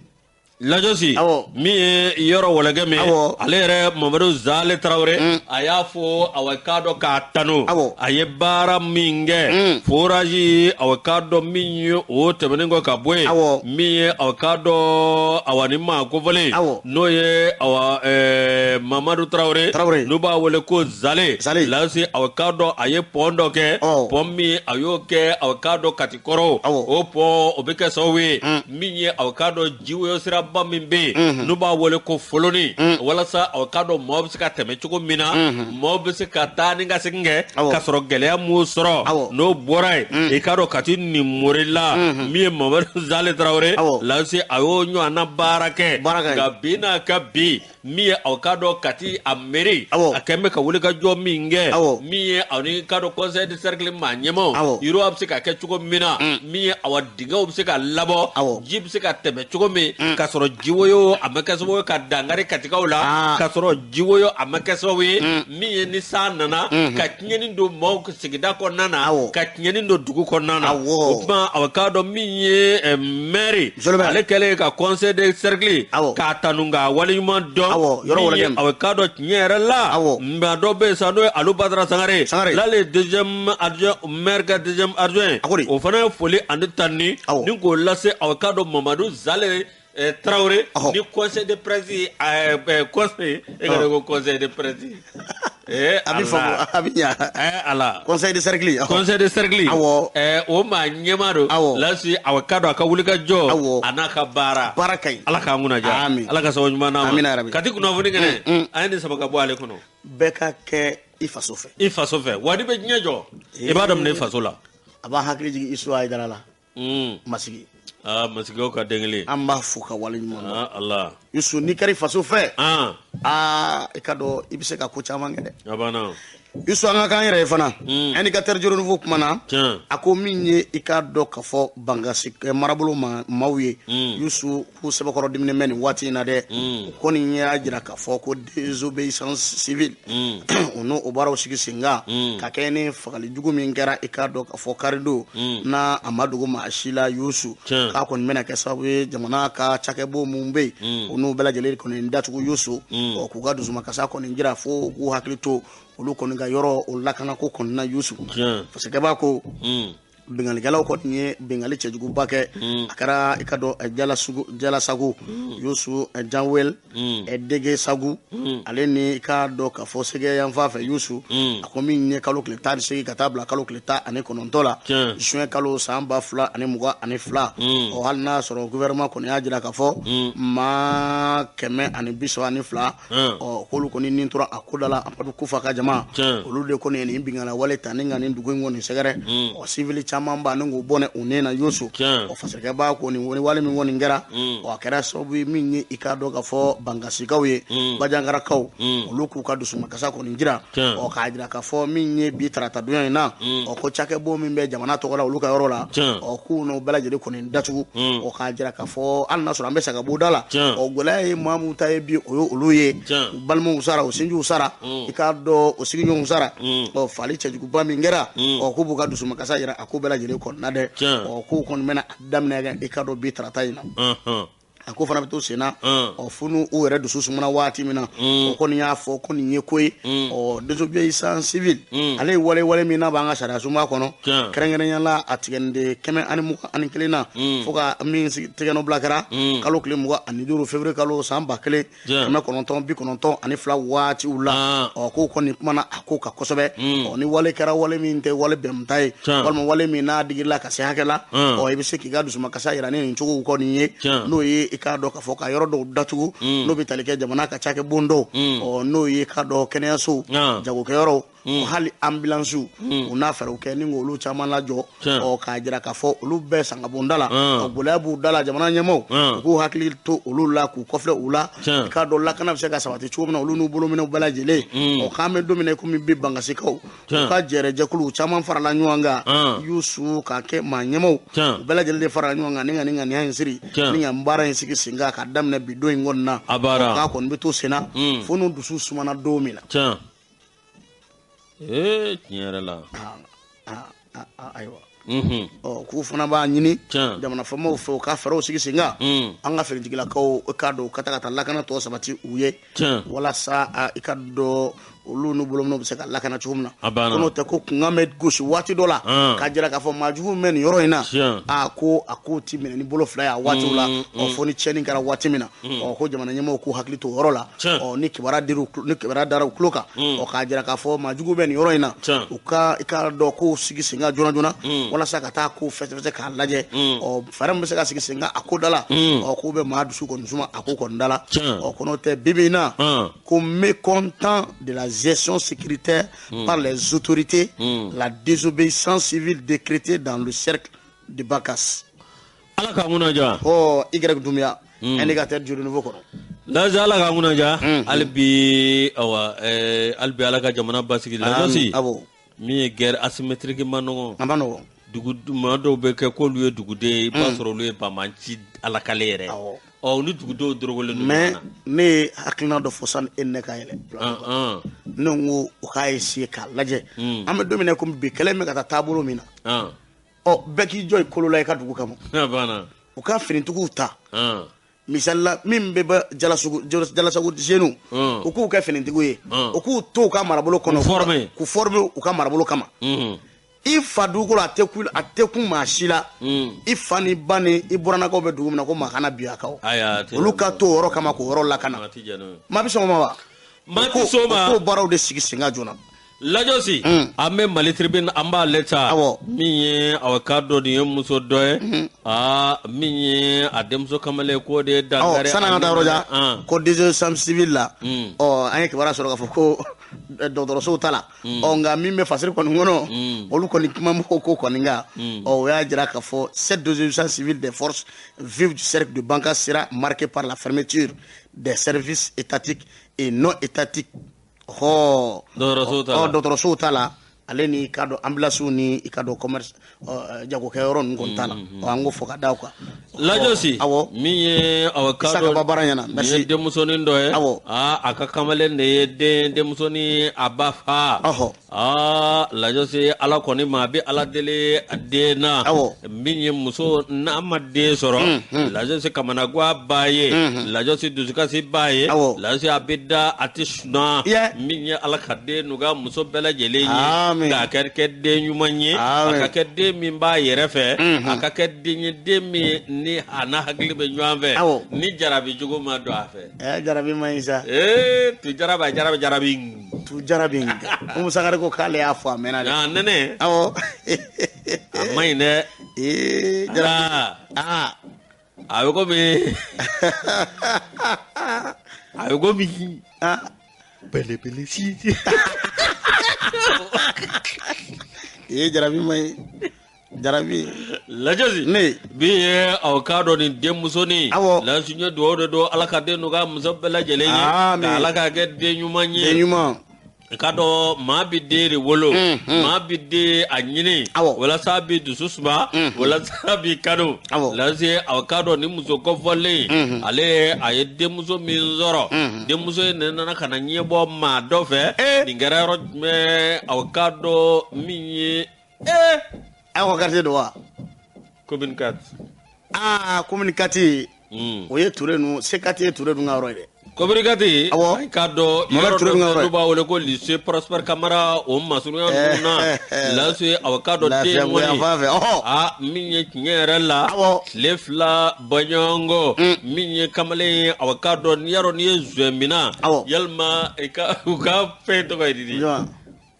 Lajɔsi, min ye Yɔrɔ Wɔlɛgɛm ye, ale yɛrɛ Mamadu Zale Tarawele, a y'a fɔ awa k'a dɔn k'a tanu, a ye baara min kɛ forage, awa k'a dɔn min ye o tɛmɛnen kɔ ka bɔ yen, min ye awa k'a dɔn awa ni maa kofɔlen, n'o ye awa Mamadu Tarawele, n'u b'a wele ko Zale. Lajɔsi, awa k'a dɔn a ye pont dɔ kɛ, pont min a y'o kɛ awa k'a dɔn Kati kɔrɔ, o pont o bɛ kɛ sababu ye min ye awa k'a dɔn jiwoyo sira ba min bɛ yen n'u b'a wele ko Foloni, walasa aw k'a dɔn maaw bɛ se ka tɛmɛ cogo min na, maaw bɛ se ka taa ni ka segin kɛ ka sɔrɔ gɛlɛya m'u sɔrɔ. N'o bɔra yen, i k'a dɔn Kati nin mori la, min ye Mamadu Zale Tarawele, Lajɔsi a y'o ɲɔgɔnna baara kɛ. Nka bi n'a ka bi, min ye aw k'a dɔn Kati a mairie, a kɛn bɛ ka wuli ka jɔ min kɛ, min ye aw ni k'a dɔn conseil de cercle maa ɲɛmaaw, yiriwa bɛ se ka kɛ cogo min na, min ye awa dingɛw bɛ se ka labɔ, ji bɛ se ka tɛmɛ cogo min ka sɔrɔ jiwoyo a ma kɛ sababu ye ka dankari Katikaw la, ka sɔrɔ jiwoyo a ma kɛ sababu ye min ye ni san nana ka tiɲɛni don maaw sigida kɔnɔna na, ka tiɲɛni don dugu kɔnɔna na. O tuma aw k'a dɔn min ye maire, ale kɛlen ka conseil de cercle k'a tanu k'a waleɲuman dɔn. Yɔrɔ Aw k'a dɔn tiɲɛ yɛrɛ la, maa dɔ bɛ yen sa n'o ye Alu Badara Sangare, l'ale ye deuxième adjoint maire ka deuxième adjoint, o fana ye foli ani tanuni ni k'o lase aw k'a dɔn Mamadu Zale Tarawele ni conseil de presse, conseil e ka ko conseil de presse. A bɛ faamu, a bɛ ɲa. Ala. Conseil de cercle. Conseil de cercle. O maa ɲɛmaa don. Lasi aw k'a dɔn a ka wuli ka jɔ a n'a ka baara. Baara ka ɲi. Ala k'an kunna diya. Amin. Ala ka sababu ɲuman d'an ma. Amina yarabi. Kati kunnafoni kɛnɛ, an ye nin sama ka bɔ ale kɔnɔ. Bɛɛ ka kɛ i faso fɛ. I faso fɛ, wa n'i bɛ diɲɛ jɔ, i b'a daminɛ i faso la. A b'an hakili jigin Isu Hayidara la. Masigi. Aa, masigiw ka den kelen. An b'a fo ka wale ɲuman dɔn. Ala. Yusu, n'i kɛra i faso fɛ, aa, i ka dɔn i bɛ se ka ko caman kɛ dɛ. A banna. Yusu, an ka k'an yɛrɛ ye fana. Indicateur du renouveau kuma na. A ko min ye i k'a dɔn k'a fɔ Bankasi marabolo maaw ye. Yusu, k'u sɛbɛkɔrɔ diminen bɛ nin waati in na dɛ. O kɔni y'a jira k'a fɔ ko désobéissance civile, o n'o o baaraw sigi sen kan. Ka kɛ ni fagali jugu min kɛra i k'a dɔn k'a fɔ karidon n'a a ma dogo maa si la, Yusu, k'a kɔni bɛna kɛ sababu ye jamana ka cakɛbon mun bɛ yen, o n'u bɛɛ lajɛlen kɔni datugu, Yusu, ɔ, k'u ka dusumakasa kɔni jira fo k'u hakili to olu kɔni ka yɔrɔ o lakanako kɔni na, Yusu. Parce que b'a ko bingalikɛlaw kɔni ye bingali cɛjuguba kɛ, a kɛra i ka dɔn Jalasago, Yusu, Janwel Dege Sagu, ale ni i ka dɔn k'a fɔ Sɛgɛ yanfan fɛ, Yusu. A ko min ye kalo tile 18 ka taa bila kalo tile 19 la, juin kalo san 2022. Ɔ, hali n'a sɔrɔ gouvernement kɔni y'a jira k'a fɔ maa 132, ɔ, k'olu kɔni nin tora a ko da la. Amadu Kufa ka jama, olu de kɔni ye nin bingala wale ta ni ka nin dugu in kɔni sɛgɛrɛ. Ɔ, civil caman b'a ni k'o bɔnɛ u nɛ na, Yusu. Ɔ, fasirikɛ b'a ko nin wale min kɔni kɛra, ɔ, a kɛra sababu ye min ye i k'a dɔn k'a fɔ Bangasikaw ye, Bajangarakaw, olu k'u ka dusumakasa kɔni jira. Ɔ, k'a jira k'a fɔ min ye bi tarata donya in na, ɔ, ko cakɛbon min bɛ jamana tɔgɔ la olu ka yɔrɔ la, ɔ, k'u n'o bɛɛ lajɛlen kɔni datugu. Ɔ, k'a jira k'a fɔ hali n'a sɔrɔ an bɛ saga b'o da la, ɔ, gɛlɛya ye maa mun ta ye bi, o ye olu ye, u balimaw sara, u sinjiw sara, i k'a dɔn o sigiɲɔgɔnw sara. Ɔ, fali cɛjuguba min kɛra, ɔ, k'u b'u ka dusumakasa jira a ko bɛɛ lajɛlen kɔnɔna dɛ. Ɔ, k'u kɔni bɛna daminɛ i k'a dɔn bi tarata in na. A ko fana bɛ to sen na. Ɔ, fo n'u u yɛrɛ dusu sumana waati min na. O kɔni y'a fɔ ko nin ye ko ye. Ɔ, désobéissance civile, ale ye wale min n'a b'an ka sariya sunba kɔnɔ, kɛrɛnkɛrɛnnenya la a tigɛniden 121 na, fo ka min tɛgɛnɔ bila kɛra kalo tile 25 février kalo san 1992 waatiw la. Ɔ, k'o kɔni kumana a ko kan kosɛbɛ. Ɔ, ni wale kɛra, wale min tɛ wale bɛnta ye, walima wale min n'a digirila ka se hakɛ la, ɔ, i bɛ se k'i ka dusumakasa yira ni nin cogow kɔni ye, n'o ye i k'a dɔn k'a fɔ ka yɔrɔ dɔw datugu, n'o bɛ tali kɛ jamana ka cakɛ bon dɔw, ɔ, n'o ye k'a dɔn kɛnɛyasow, jagokɛyɔrɔw, hali ambulance, u n'a fɛɛrɛw kɛ ni k'olu caman lajɔ. Ɔ, k'a jira k'a fɔ olu bɛɛ sangabonda la, ɔ, gɛlɛya b'u da la. Jamana ɲɛmaaw, u k'u hakili to olu la, k'u kɔfilɛ u la, i k'a dɔn lakana bɛ se ka sabati cogo min na, olu n'u bolominɛw bɛɛ lajɛlen. Ɔ, k'an bɛ don min na i komi bi, Bankasikaw, u ka jɛrɛjɛkulu caman farala ɲɔgɔn kan, y'u su k'a kɛ maa ɲɛmaaw, u bɛɛ lajɛlen de farala ɲɔgɔn kan ni ka nin ŋaniya in siri, ni ka baara in sigi sen kan ka daminɛ bi don in kɔni na. K'a kɔni bɛ to sen na fo n'u dusu sumana don min na. Ee, tiɲɛ yɛrɛ la. Ayiwa, ɔ, k'u fana b'a ɲini jamana faamaw fɛ, u ka fɛɛrɛw sigi sen kan, an ka finitigilakaw k'a dɔn u ka taa lakana tɔ sabati u ye, walasa i ka dɔn olu n'u bolominɛw bɛ se ka lakana cogo min na. Ko n'o tɛ, ko kunkan bɛ gosi waati dɔ la, k'a jira k'a fɔ maajugu bɛ nin yɔrɔ in na. A ko a k'o ti minɛ ni bolo fila ye a waatiw la. Ɔ, fo ni tiɲɛni kɛra waati min na. Ɔ, ko jamana ɲɛmɔgɔw k'u hakili to o yɔrɔ la. Ɔ, ni kibaruya dir'u ni kibaruya dara u tulo kan, ɔ, k'a jira k'a fɔ maajugu bɛ nin yɔrɔ in na, u ka i ka dɔn kow sigi sen kan joona joona, walasa ka taa ko fɛsɛfɛsɛ k'a lajɛ. Ɔ, fɛɛrɛ min bɛ se ka sigi sen kan a ko da la, ɔ, k'u bɛ maa dusu kɔni suma a ko kɔni da la. Ɔ, ko n'o tɛ, bi bi in na, ko mécontent de la gestion sécuritaire par les autorités, la désobéissance civile décrétée dans le cercle de Bankass. Ala k'an kunna diya. Ɔ, Y Doumbia, indicateur du renouveau kɔnɔ. Lajɛ, Ala k'an kunna diya. Hali bi, awa, hali bi Ala ka jamana basigi. Lajɔsi. Awɔ. Min ye guerre asymétrique ma nɔgɔn. A ma nɔgɔn. Dugu maa dɔw bɛ kɛ k'olu ye duguden ye, i b'a sɔrɔ olu ye banbanci alakale yɛrɛ. Ɔ, ni dugudenw dorogolen don. Mais ne ye hakilina dɔ fɔ sani e ni ne ka yɛlɛ. Ne ko u k'a essayer k'a lajɛ. An bɛ don min na komi bi, kɛlɛ in bɛ ka taa taabolo min na, ɔ, bɛɛ k'i jɔ i kolo la i ka dugu kama. U ka finitigiw ta. Misali la, min bɛ bɔ Jalasagu, Jalasagu jeunes, u k'u kɛ finitigiw ye, u k'u to u ka marabolo kɔnɔ. K'u former u ka marabolo kama. I fa dugukolo, a tɛ kun, a tɛ kun maa si la. I fa ni ba ni i burannakaw bɛ dugu min na, ko maa kana bin a kan. Olu ka to o yɔrɔ kama k'o yɔrɔ lakana. Maa bɛ sɔn o ma wa? Maa tɛ sɔn o ma. O k'o baaraw de sigi sen kan joona. Lajɔsi, an bɛ Mali Tribune, an b'ale ta. Min ye aw ka dɔ nin ye, muso dɔ ye, aa, min ye a denmuso kamalen k'o de ye dankari. Sanni an ka taa yɔrɔ jan, ko désobéissance civile la, ɔ, an ye kibaruya sɔrɔ k'a fɔ ko dɔgɔtɔrɔsow ta la. Ɔ, nka min bɛ fasiri kɔni kɔnɔ, olu kɔni kuma m'o ko kɔni kan. Ɔ, o y'a jira k'a fɔ cette désobéissance civile des forces vives du cercle de Bankass sera marquée par la fermeture des services étatiques et non étatiques. Ɔ, dɔgɔtɔrɔsow ta la, ale ni i ka dɔn ambulance ni i ka dɔn commerce, jagokɛyɔrɔ ninnu kɔni t'a la. Ɔ, an k'o fɔ ka da o kan. Lajɔsi. Awɔ. Min ye aw ka Isaka ba baara ɲɛna. Nin ye denmusonin dɔ ye. Aa, a ka kamalen de ye den denmusonin a ba fa. Aa, Lajɔsi, Ala kɔni ma a bɛ Ala deli a den na. Min ye muso n'a ma den sɔrɔ, Lajɔsi kamanagan b'a ye, Lajɔsi dusukasi b'a ye. Lajɔsi, a bɛ da, a tɛ sunɔgɔ. Min ye Ala ka den nɔgɔya muso bɛɛ lajɛlen ye, k'a kɛ den ɲuman ye, a ka kɛ den min b'a yɛrɛ fɛ, a ka kɛ den ye, den min ni a n'a hakili bɛ ɲɔgɔn fɛ, ni jarabi jugu ma don a fɛ. Ɛ, jarabi ma ɲi sa. Ee, tu jarabi, a jarabi jarabi. Tu jarabi. Umu Sangare ko k'ale y'a fɔ a mɛnna dɛ. Aa, nɛnɛ. A ma ɲi dɛ. Ee, jarabi. Aa, a bɛ komi, a bɛ komi belebele si. Ee, jarabi ma ɲi, jarabi. Lajɔsi. Ne. Min ye aw k'a dɔn nin denmusonin. Lajɔsi, n ye dugawu de don Ala ka den nɔgɔya muso bɛɛ lajɛlen ye. Ka Ala k'a kɛ den ɲuman ye. Den ɲuman. I ka dɔn maa bɛ den de wolo, maa bɛ den a ɲini, walasa a bɛ dusu suma, walasa a b'i kanu. Lajɔsi, aw k'a dɔn ni muso kɔfɔlen, ale a ye denmuso min sɔrɔ, denmuso in de nana ka na ɲɛbɔ maa dɔ fɛ. Nin kɛra yɔrɔ jumɛn? Aw k'a dɔn min ye Aw ka quartier don wa? Commune 4. Aa, commune 4. O ye Ture ninnu, C4 ye Ture ninnu ka yɔrɔ ye dɛ. Commune 4. Awɔ. I k'a dɔn Mohamed yɔrɔ Ture dɔ ninnu ka yɔrɔ n'u ye. b'a wele ko lycée Prosper Kamara, o masurunya ninnu na, Lasu, a k'a dɔn den Lafiyabugu kɔni yan fan fɛ, ɔhɔ. A min ye tiɲɛ yɛrɛ la, tile 2 bɔɲɔgɔnko, min ye kamalen ye, a k'a dɔn n'i y'a dɔn n'i ye zɔn minɛ, yalima i ka u ka fɛn tɔgɔ ye di? Jɔn?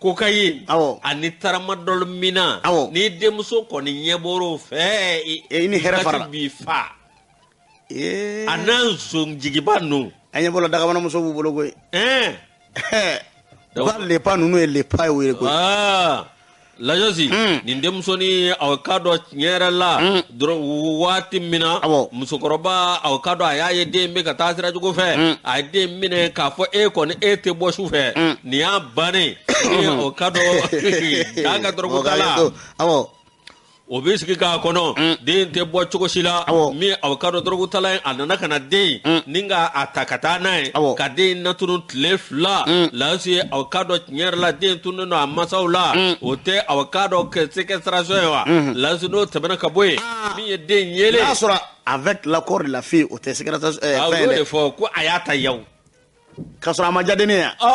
Cocaïne ani tramadol mina, ni denmuso kɔni ɲɛ bɔr'o fɛ, i ni hɛrɛ fara. B'i fa. A n'a nson-jigiba ninnu. An ɲɛ bɔra dagabanamuso b'u bolo koyi. U ka lepa ninnu ye lepa ye o ye koyi. Lajɔsi, nin denmusonin, a k'a dɔn tiɲɛ yɛrɛ la dɔrɔn, waati min na musokɔrɔba, a k'a dɔn a y'a ye den bɛ ka taa sira jugu fɛ, a ye den minɛ k'a fɔ e kɔni, e tɛ bɔ su fɛ, nin y'a bannen ye. O k'a dɔn k'a ka dɔrɔgu ta la, o bɛ sigi k'a kɔnɔ, den tɛ bɔ cogo si la. Min a k'a dɔn dɔrɔgutala ye, a nana ka na den ni ka a ta ka taa n'a ye, ka den natunu tile 2. Lasi, a k'a dɔn tiɲɛ yɛrɛ la, den tununnen don a masaw la, o tɛ a k'a dɔn séquestration ye wa? Lasi, n'o tɛmɛna ka bɔ yen, min ye den yelen. N'a sɔrɔ avec l'accord de la fille, o tɛ séquestration. Fɛn ye dɛ. O y'o de fɔ ko a y'a ta yaw. K'a sɔrɔ a ma diya dennin ye. Ɔ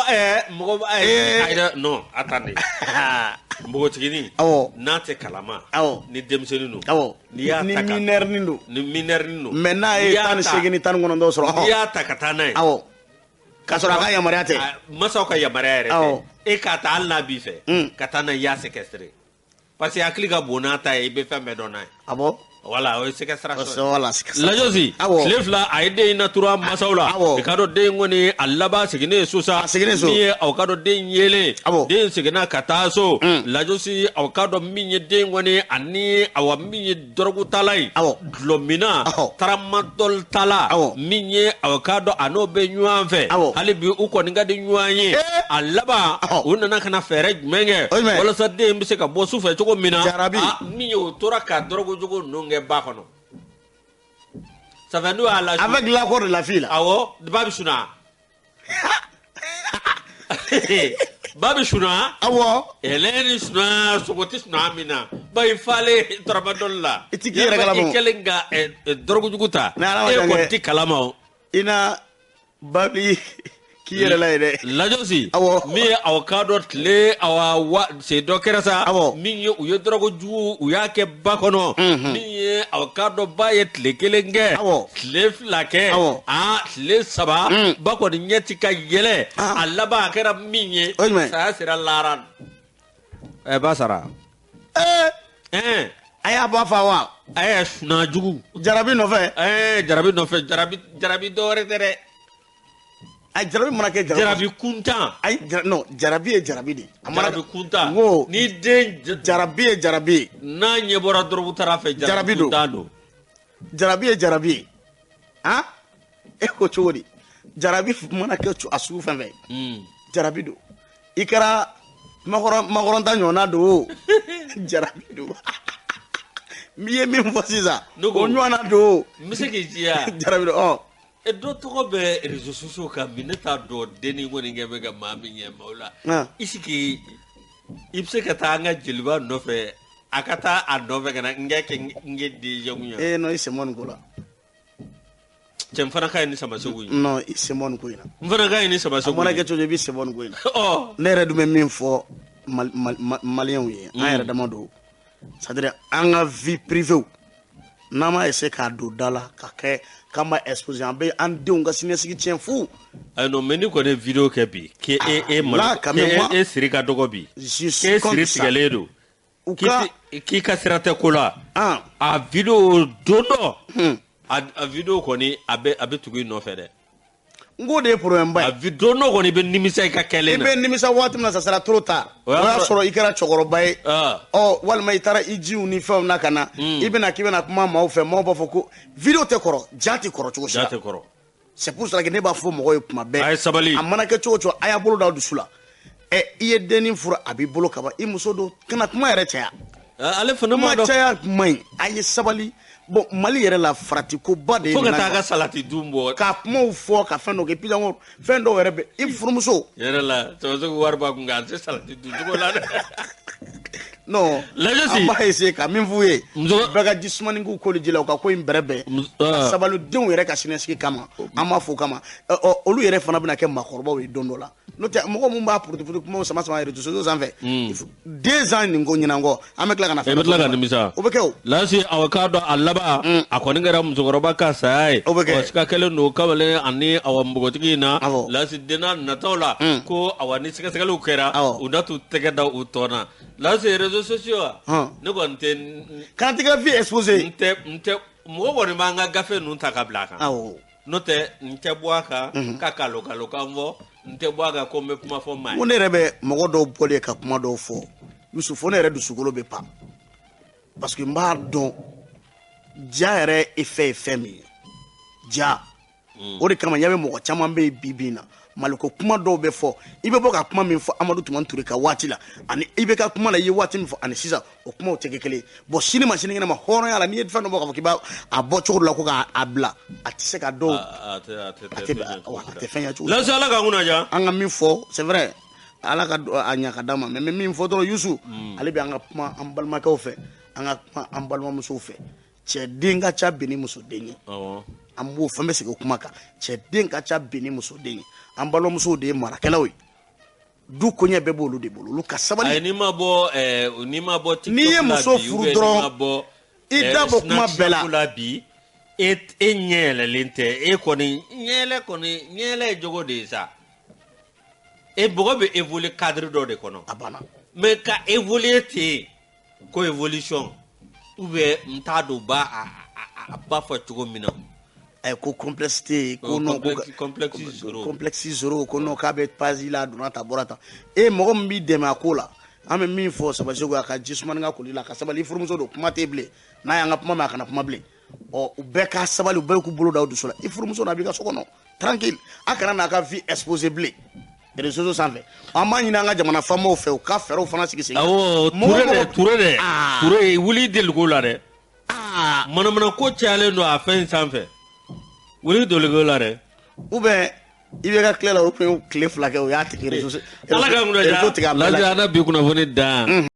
mɔgɔ ayi, non, attendez, npogotiginin, n'a tɛ kalama, ni denmisɛnnin don, n'i y'a ta, ni mineur nin don, ni mineur nin don, mais n'a ye 18 ni 19 sɔrɔ, n'i y'a ta ka taa n'a ye, k'a sɔrɔ a ka yamaruya tɛ, masaw ka yamaruya yɛrɛ tɛ, e k'a ta, hali n'a b'i fɛ ka taa n'a ye, i y'a séquestré, parce que hakili ka bon n'a ta ye, i bɛ fɛn bɛɛ dɔn n'a ye. Ah bon. Voilà, o ye séquestration. Voilà. Lajɔsi, tile 2 a ye den in natura masaw la. I k'a dɔn den kɔni a laban seginnen so sa. A seginnen so. Min ye aw k'a dɔn den yelen. Den seginna ka taa so. Lajɔsi, aw k'a dɔn min ye den kɔni ani awa min ye dɔrɔgutala ye. Dulɔminna, tramadol tala. Min ye aw k'a dɔn a n'o bɛ ɲɔgɔn fɛ. Hali bi u kɔni ka di ɲɔgɔn ye. A laban u nana ka na fɛɛrɛ jumɛn kɛ? Walasa den bɛ se ka bɔ su fɛ cogo min na. Jarabi. Min ye o tora ka dɔrɔgu jugu ninnu kɛ ba kɔnɔ. Ça fait n'u y'a la. Avec l'accord de la fille là. Awɔ, ba bɛ sunɔgɔ. Ba bɛ sunɔgɔ. Awɔ. Ɛlɛ ni sunɔgɔ, sogo tɛ sunɔgɔ min na. Ba i falen tramadol la. I ti k'i yɛrɛ kalama. I kɛlen ka dɔrɔgu jugu ta. E kɔni ti kalama o. I na ba bi k'i yɛrɛ la ye dɛ. Lajɔsi. Min ye aw k'a dɔn tile awa wa sen dɔ kɛra sa. Min ye u ye dɔrɔgu jugu u y'a kɛ ba kɔnɔ. Min ye aw k'a dɔn ba ye tile 1 kɛ. Tile 2 kɛ. Aa, tile 3. Ba kɔni ɲɛ ti ka yɛlɛ. A laban a kɛra min ye. Saya sera laara. Ba sara. A y'a ba fa wa? Sunaa jugu. Jarabi nɔfɛ. Jarabi nɔfɛ, jarabi dɔwɛrɛ tɛ dɛ. Ayi, jarabi mana kɛ jarabi kuntan. Ayi, non, jarabi ye jarabi de. Jarabi kuntan. N ko ni den jarabi ye jarabi ye. N'a ɲɛ bɔra dɔrɔgu tara fɛ, jarabi kuntan don. Jarabi ye jarabi ye. Han, e ko cogo di? Jarabi mana kɛ a sugu fɛn fɛn. Jarabi don. I kɛra makɔrɔnta ɲɔgɔnna don o. Jarabi don. N ye min fɔ sisan. O ɲɔgɔnna don o. N bɛ se k'i diya. Jarabi don ɔ. Dɔ tɔgɔ bɛ réseaux sociaux kan bi, ne t'a dɔn dennin kɔni kɛ bɛ ka maa min ɲɛ maaw la. Est-ce que i bɛ se ka taa an ka jeliba nɔfɛ, a ka taa a nɔfɛ ka na n kɛ n kɛ DG ye? Non, i sen bɔ nin ko la. Cɛ, n fana ka ɲi ni Samasegu ye. Non, i sen bɔ nin ko in na. N fana ka ɲi ni Samasegu ye. A mana kɛ cogo cogo, i b'i sen bɔ nin ko in na. Ne yɛrɛ dun bɛ min fɔ maliyɛnw ye, an yɛrɛ dama don. C'est à dire an ka vie privée, n'an m'a essayer k'a don da la ka kɛ k'an b'a exposer, an bɛ an denw ka siniɲɛsigi tiɲɛ fu. Ayi non, mais ni kɔni ye vidéo kɛ bi, k'e e malo, k'e e siri ka dɔgɔ bi, k'e siri tigɛlen don, k'i ka sira tɛ ko la, a vidéo don dɔ, a vidéo kɔni a bɛ tugu i nɔfɛ dɛ. N k'o de ye problème ba ye. A don dɔ kɔni i bɛ nimisa i ka kɛlen na. I bɛ nimisa waati min na, ça sera trop tard. O y'a sɔrɔ i kɛra cɛkɔrɔba ye. Ɔ, walima i taara i jiw ni fɛnw na ka na. I bɛna k'i bɛna kuma maaw fɛ, maaw b'a fɔ ko vidéo tɛ kɔrɔ, ja tɛ kɔrɔ cogo si la. Ja tɛ kɔrɔ. C'est pour cela que ne b'a fɔ mɔgɔw ye kuma bɛɛ. A ye sabali. A mana kɛ cogo o cogo, a y'a bolo da aw dusu la. I ye dennin furu, a b'i bolo kaban, i muso don, kana kuma yɛrɛ caya. Ale fana ma dɔn. Kuma caya man ɲi. A ye sabali. Bon, Mali yɛrɛ la, faratikoba de ye fo ka nin taa na. Ka salati dun bɔ. Ka kumaw fɔ, ka fɛn dɔ kɛ, puis encore fɛn dɔw yɛrɛ bɛ i furumuso. Yɛrɛ la, Sɔrɔsigi wari b'a kun, k'a tɛ salati dun cogo la dɛ. Non. Lajɔsi. An b'a essayer ka min f'u ye, Muso bɛɛ ka ji sumani k'u koli ji la, u ka ko in bɛrɛbɛn. Ah. Sabali denw yɛrɛ ka siniɲɛsigi kama, an b'a fɔ o kama. Ɔ, olu yɛrɛ fana bɛna kɛ maakɔrɔbaw ye don dɔ la. N'o tɛ, mɔgɔ mun b'a puruti kumaw sama sama réseaux sociaux sanfɛ, 2 ans nin ko ɲinan kɔ, an bɛ tila ka na. E bɛ tila ka nimisa. O bɛ kɛ o. Lasi, aw k'a dɔn, a laban a kɔni kɛra musokɔrɔba ka saya ye. O bɛ kɛ. Ɔ, sika kɛlen don kamalen ani awa npogotigi in na. Awɔ. Lasi, denna nataw la ko awa ni sɛgɛsɛgɛliw kɛra, u na t'u tɛgɛ da u tɔ na. Lasi, réseaux sociaux wa, ne kɔni tɛ K'an t'i ka vie exposé. N tɛ mɔgɔ kɔni b'an ka gafe ninnu ta ka bila a kan. N'o tɛ, n tɛ bɔ a kan ka kalo kalo kan fɔ, n tɛ bɔ a kan ko n bɛ kuma fɔ maa N ko ye. ne yɛrɛ bɛ mɔgɔ dɔw bɔlen ka kuma dɔw fɔ, Yusuf, ne yɛrɛ dusukolo bɛ pan, parce que n b'a dɔn ja yɛrɛ effet ye fɛn min ye ja. O de kama ɲɛ bɛ mɔgɔ caman bɛ yen bi bi in na, Maliko kuma dɔw bɛ fɔ, i bɛ bɔ ka kuma min fɔ Amadu Tumani Ture ka waati la, ani i bɛ ka kuma la i ye waati min fɔ ani sisan, o kumaw tɛ kɛ kelen ye. Bon, sini ma sinikɛnɛ ma, hɔrɔnya la, n'i ye fɛn dɔ bɔ k'a fɔ k'i b'a a bɔ cogo dɔ la ko k'a bila, a tɛ se ka dɔw A tɛ a tɛ a tɛ wa, a tɛ fɛn ɲɛ cogo. Lasi, Ala k'an kunna ja. An ka min fɔ, c'est vrai, Ala ka a ɲa ka d'a ma, mais n bɛ min fɔ dɔrɔn, Yusu, ale bɛ an ka kuma an balimakɛw fɛ, an ka kuma an balimamusow fɛ. Cɛden ka ca bi ni musoden ye. An b'o fɛn bɛ segin o kuma kan: cɛden ka ca bi ni musoden ye. An balimamusow de ye marakɛlaw ye, du koɲɛ bɛɛ b'olu de bolo, olu ka sabali. Ayi, n'i ma bɔ n'i ma bɔ TikTok N'i ye la muso bi, furu ou bien dɔrɔn, n'i ma bɔ i da bɔ kuma bɛɛ la. Snapchat la bi, e ɲɛ yɛlɛlen tɛ, e kɔni ɲɛ yɛlɛ kɔni, ɲɛ yɛlɛ ye jogo de ye sa. E mɔgɔ bɛ évoluer cadre dɔ de kɔnɔ. A banna. Mais ka évoluer ten ko évolution, ou bien n t'a dɔn u b'a a ba fɔ cogo min na. Ɛ, ko complexe tɛ yen, ko non, ko Complexe zéro. Complexe zéro, ko non, k'a bɛ pasi la, a donna tan, a bɔra tan. E mɔgɔ min b'i dɛmɛ a ko la, an bɛ min fɔ Sabasegu, a ka ji sumani ka koli la, a ka sabali. I furumuso don, kuma tɛ bilen. N'a y'an ka kuma mɛn, a kana kuma bilen. Ɔ, u bɛɛ ka sabali, u bɛɛ k'u bolo da u dusu la. I furumuso don, a b'i ka so kɔnɔ tranquille, a kana n'a ka vie exposé bilen réseaux sociaux sanfɛ. An b'a ɲini an ka jamana faamaw fɛ, u ka fɛɛrɛw fana sigi sen kan. Awɔ. Mɔgɔ Ture dɛ. mɔgɔ Ture dɛ. Ah. Ture, wuli deliko la dɛ. Ah. Manamana ko cayalen don a fɛn in sanfɛ, wuli deliko la dɛ. Ou bien i bɛ ka tile la, o tun ye tile 2 kɛ, o y'a tigi réseau Ala k'an kunna réseau ja. tigɛ a bɛɛ la. Lajɛ, an na bi kunnafoni dan.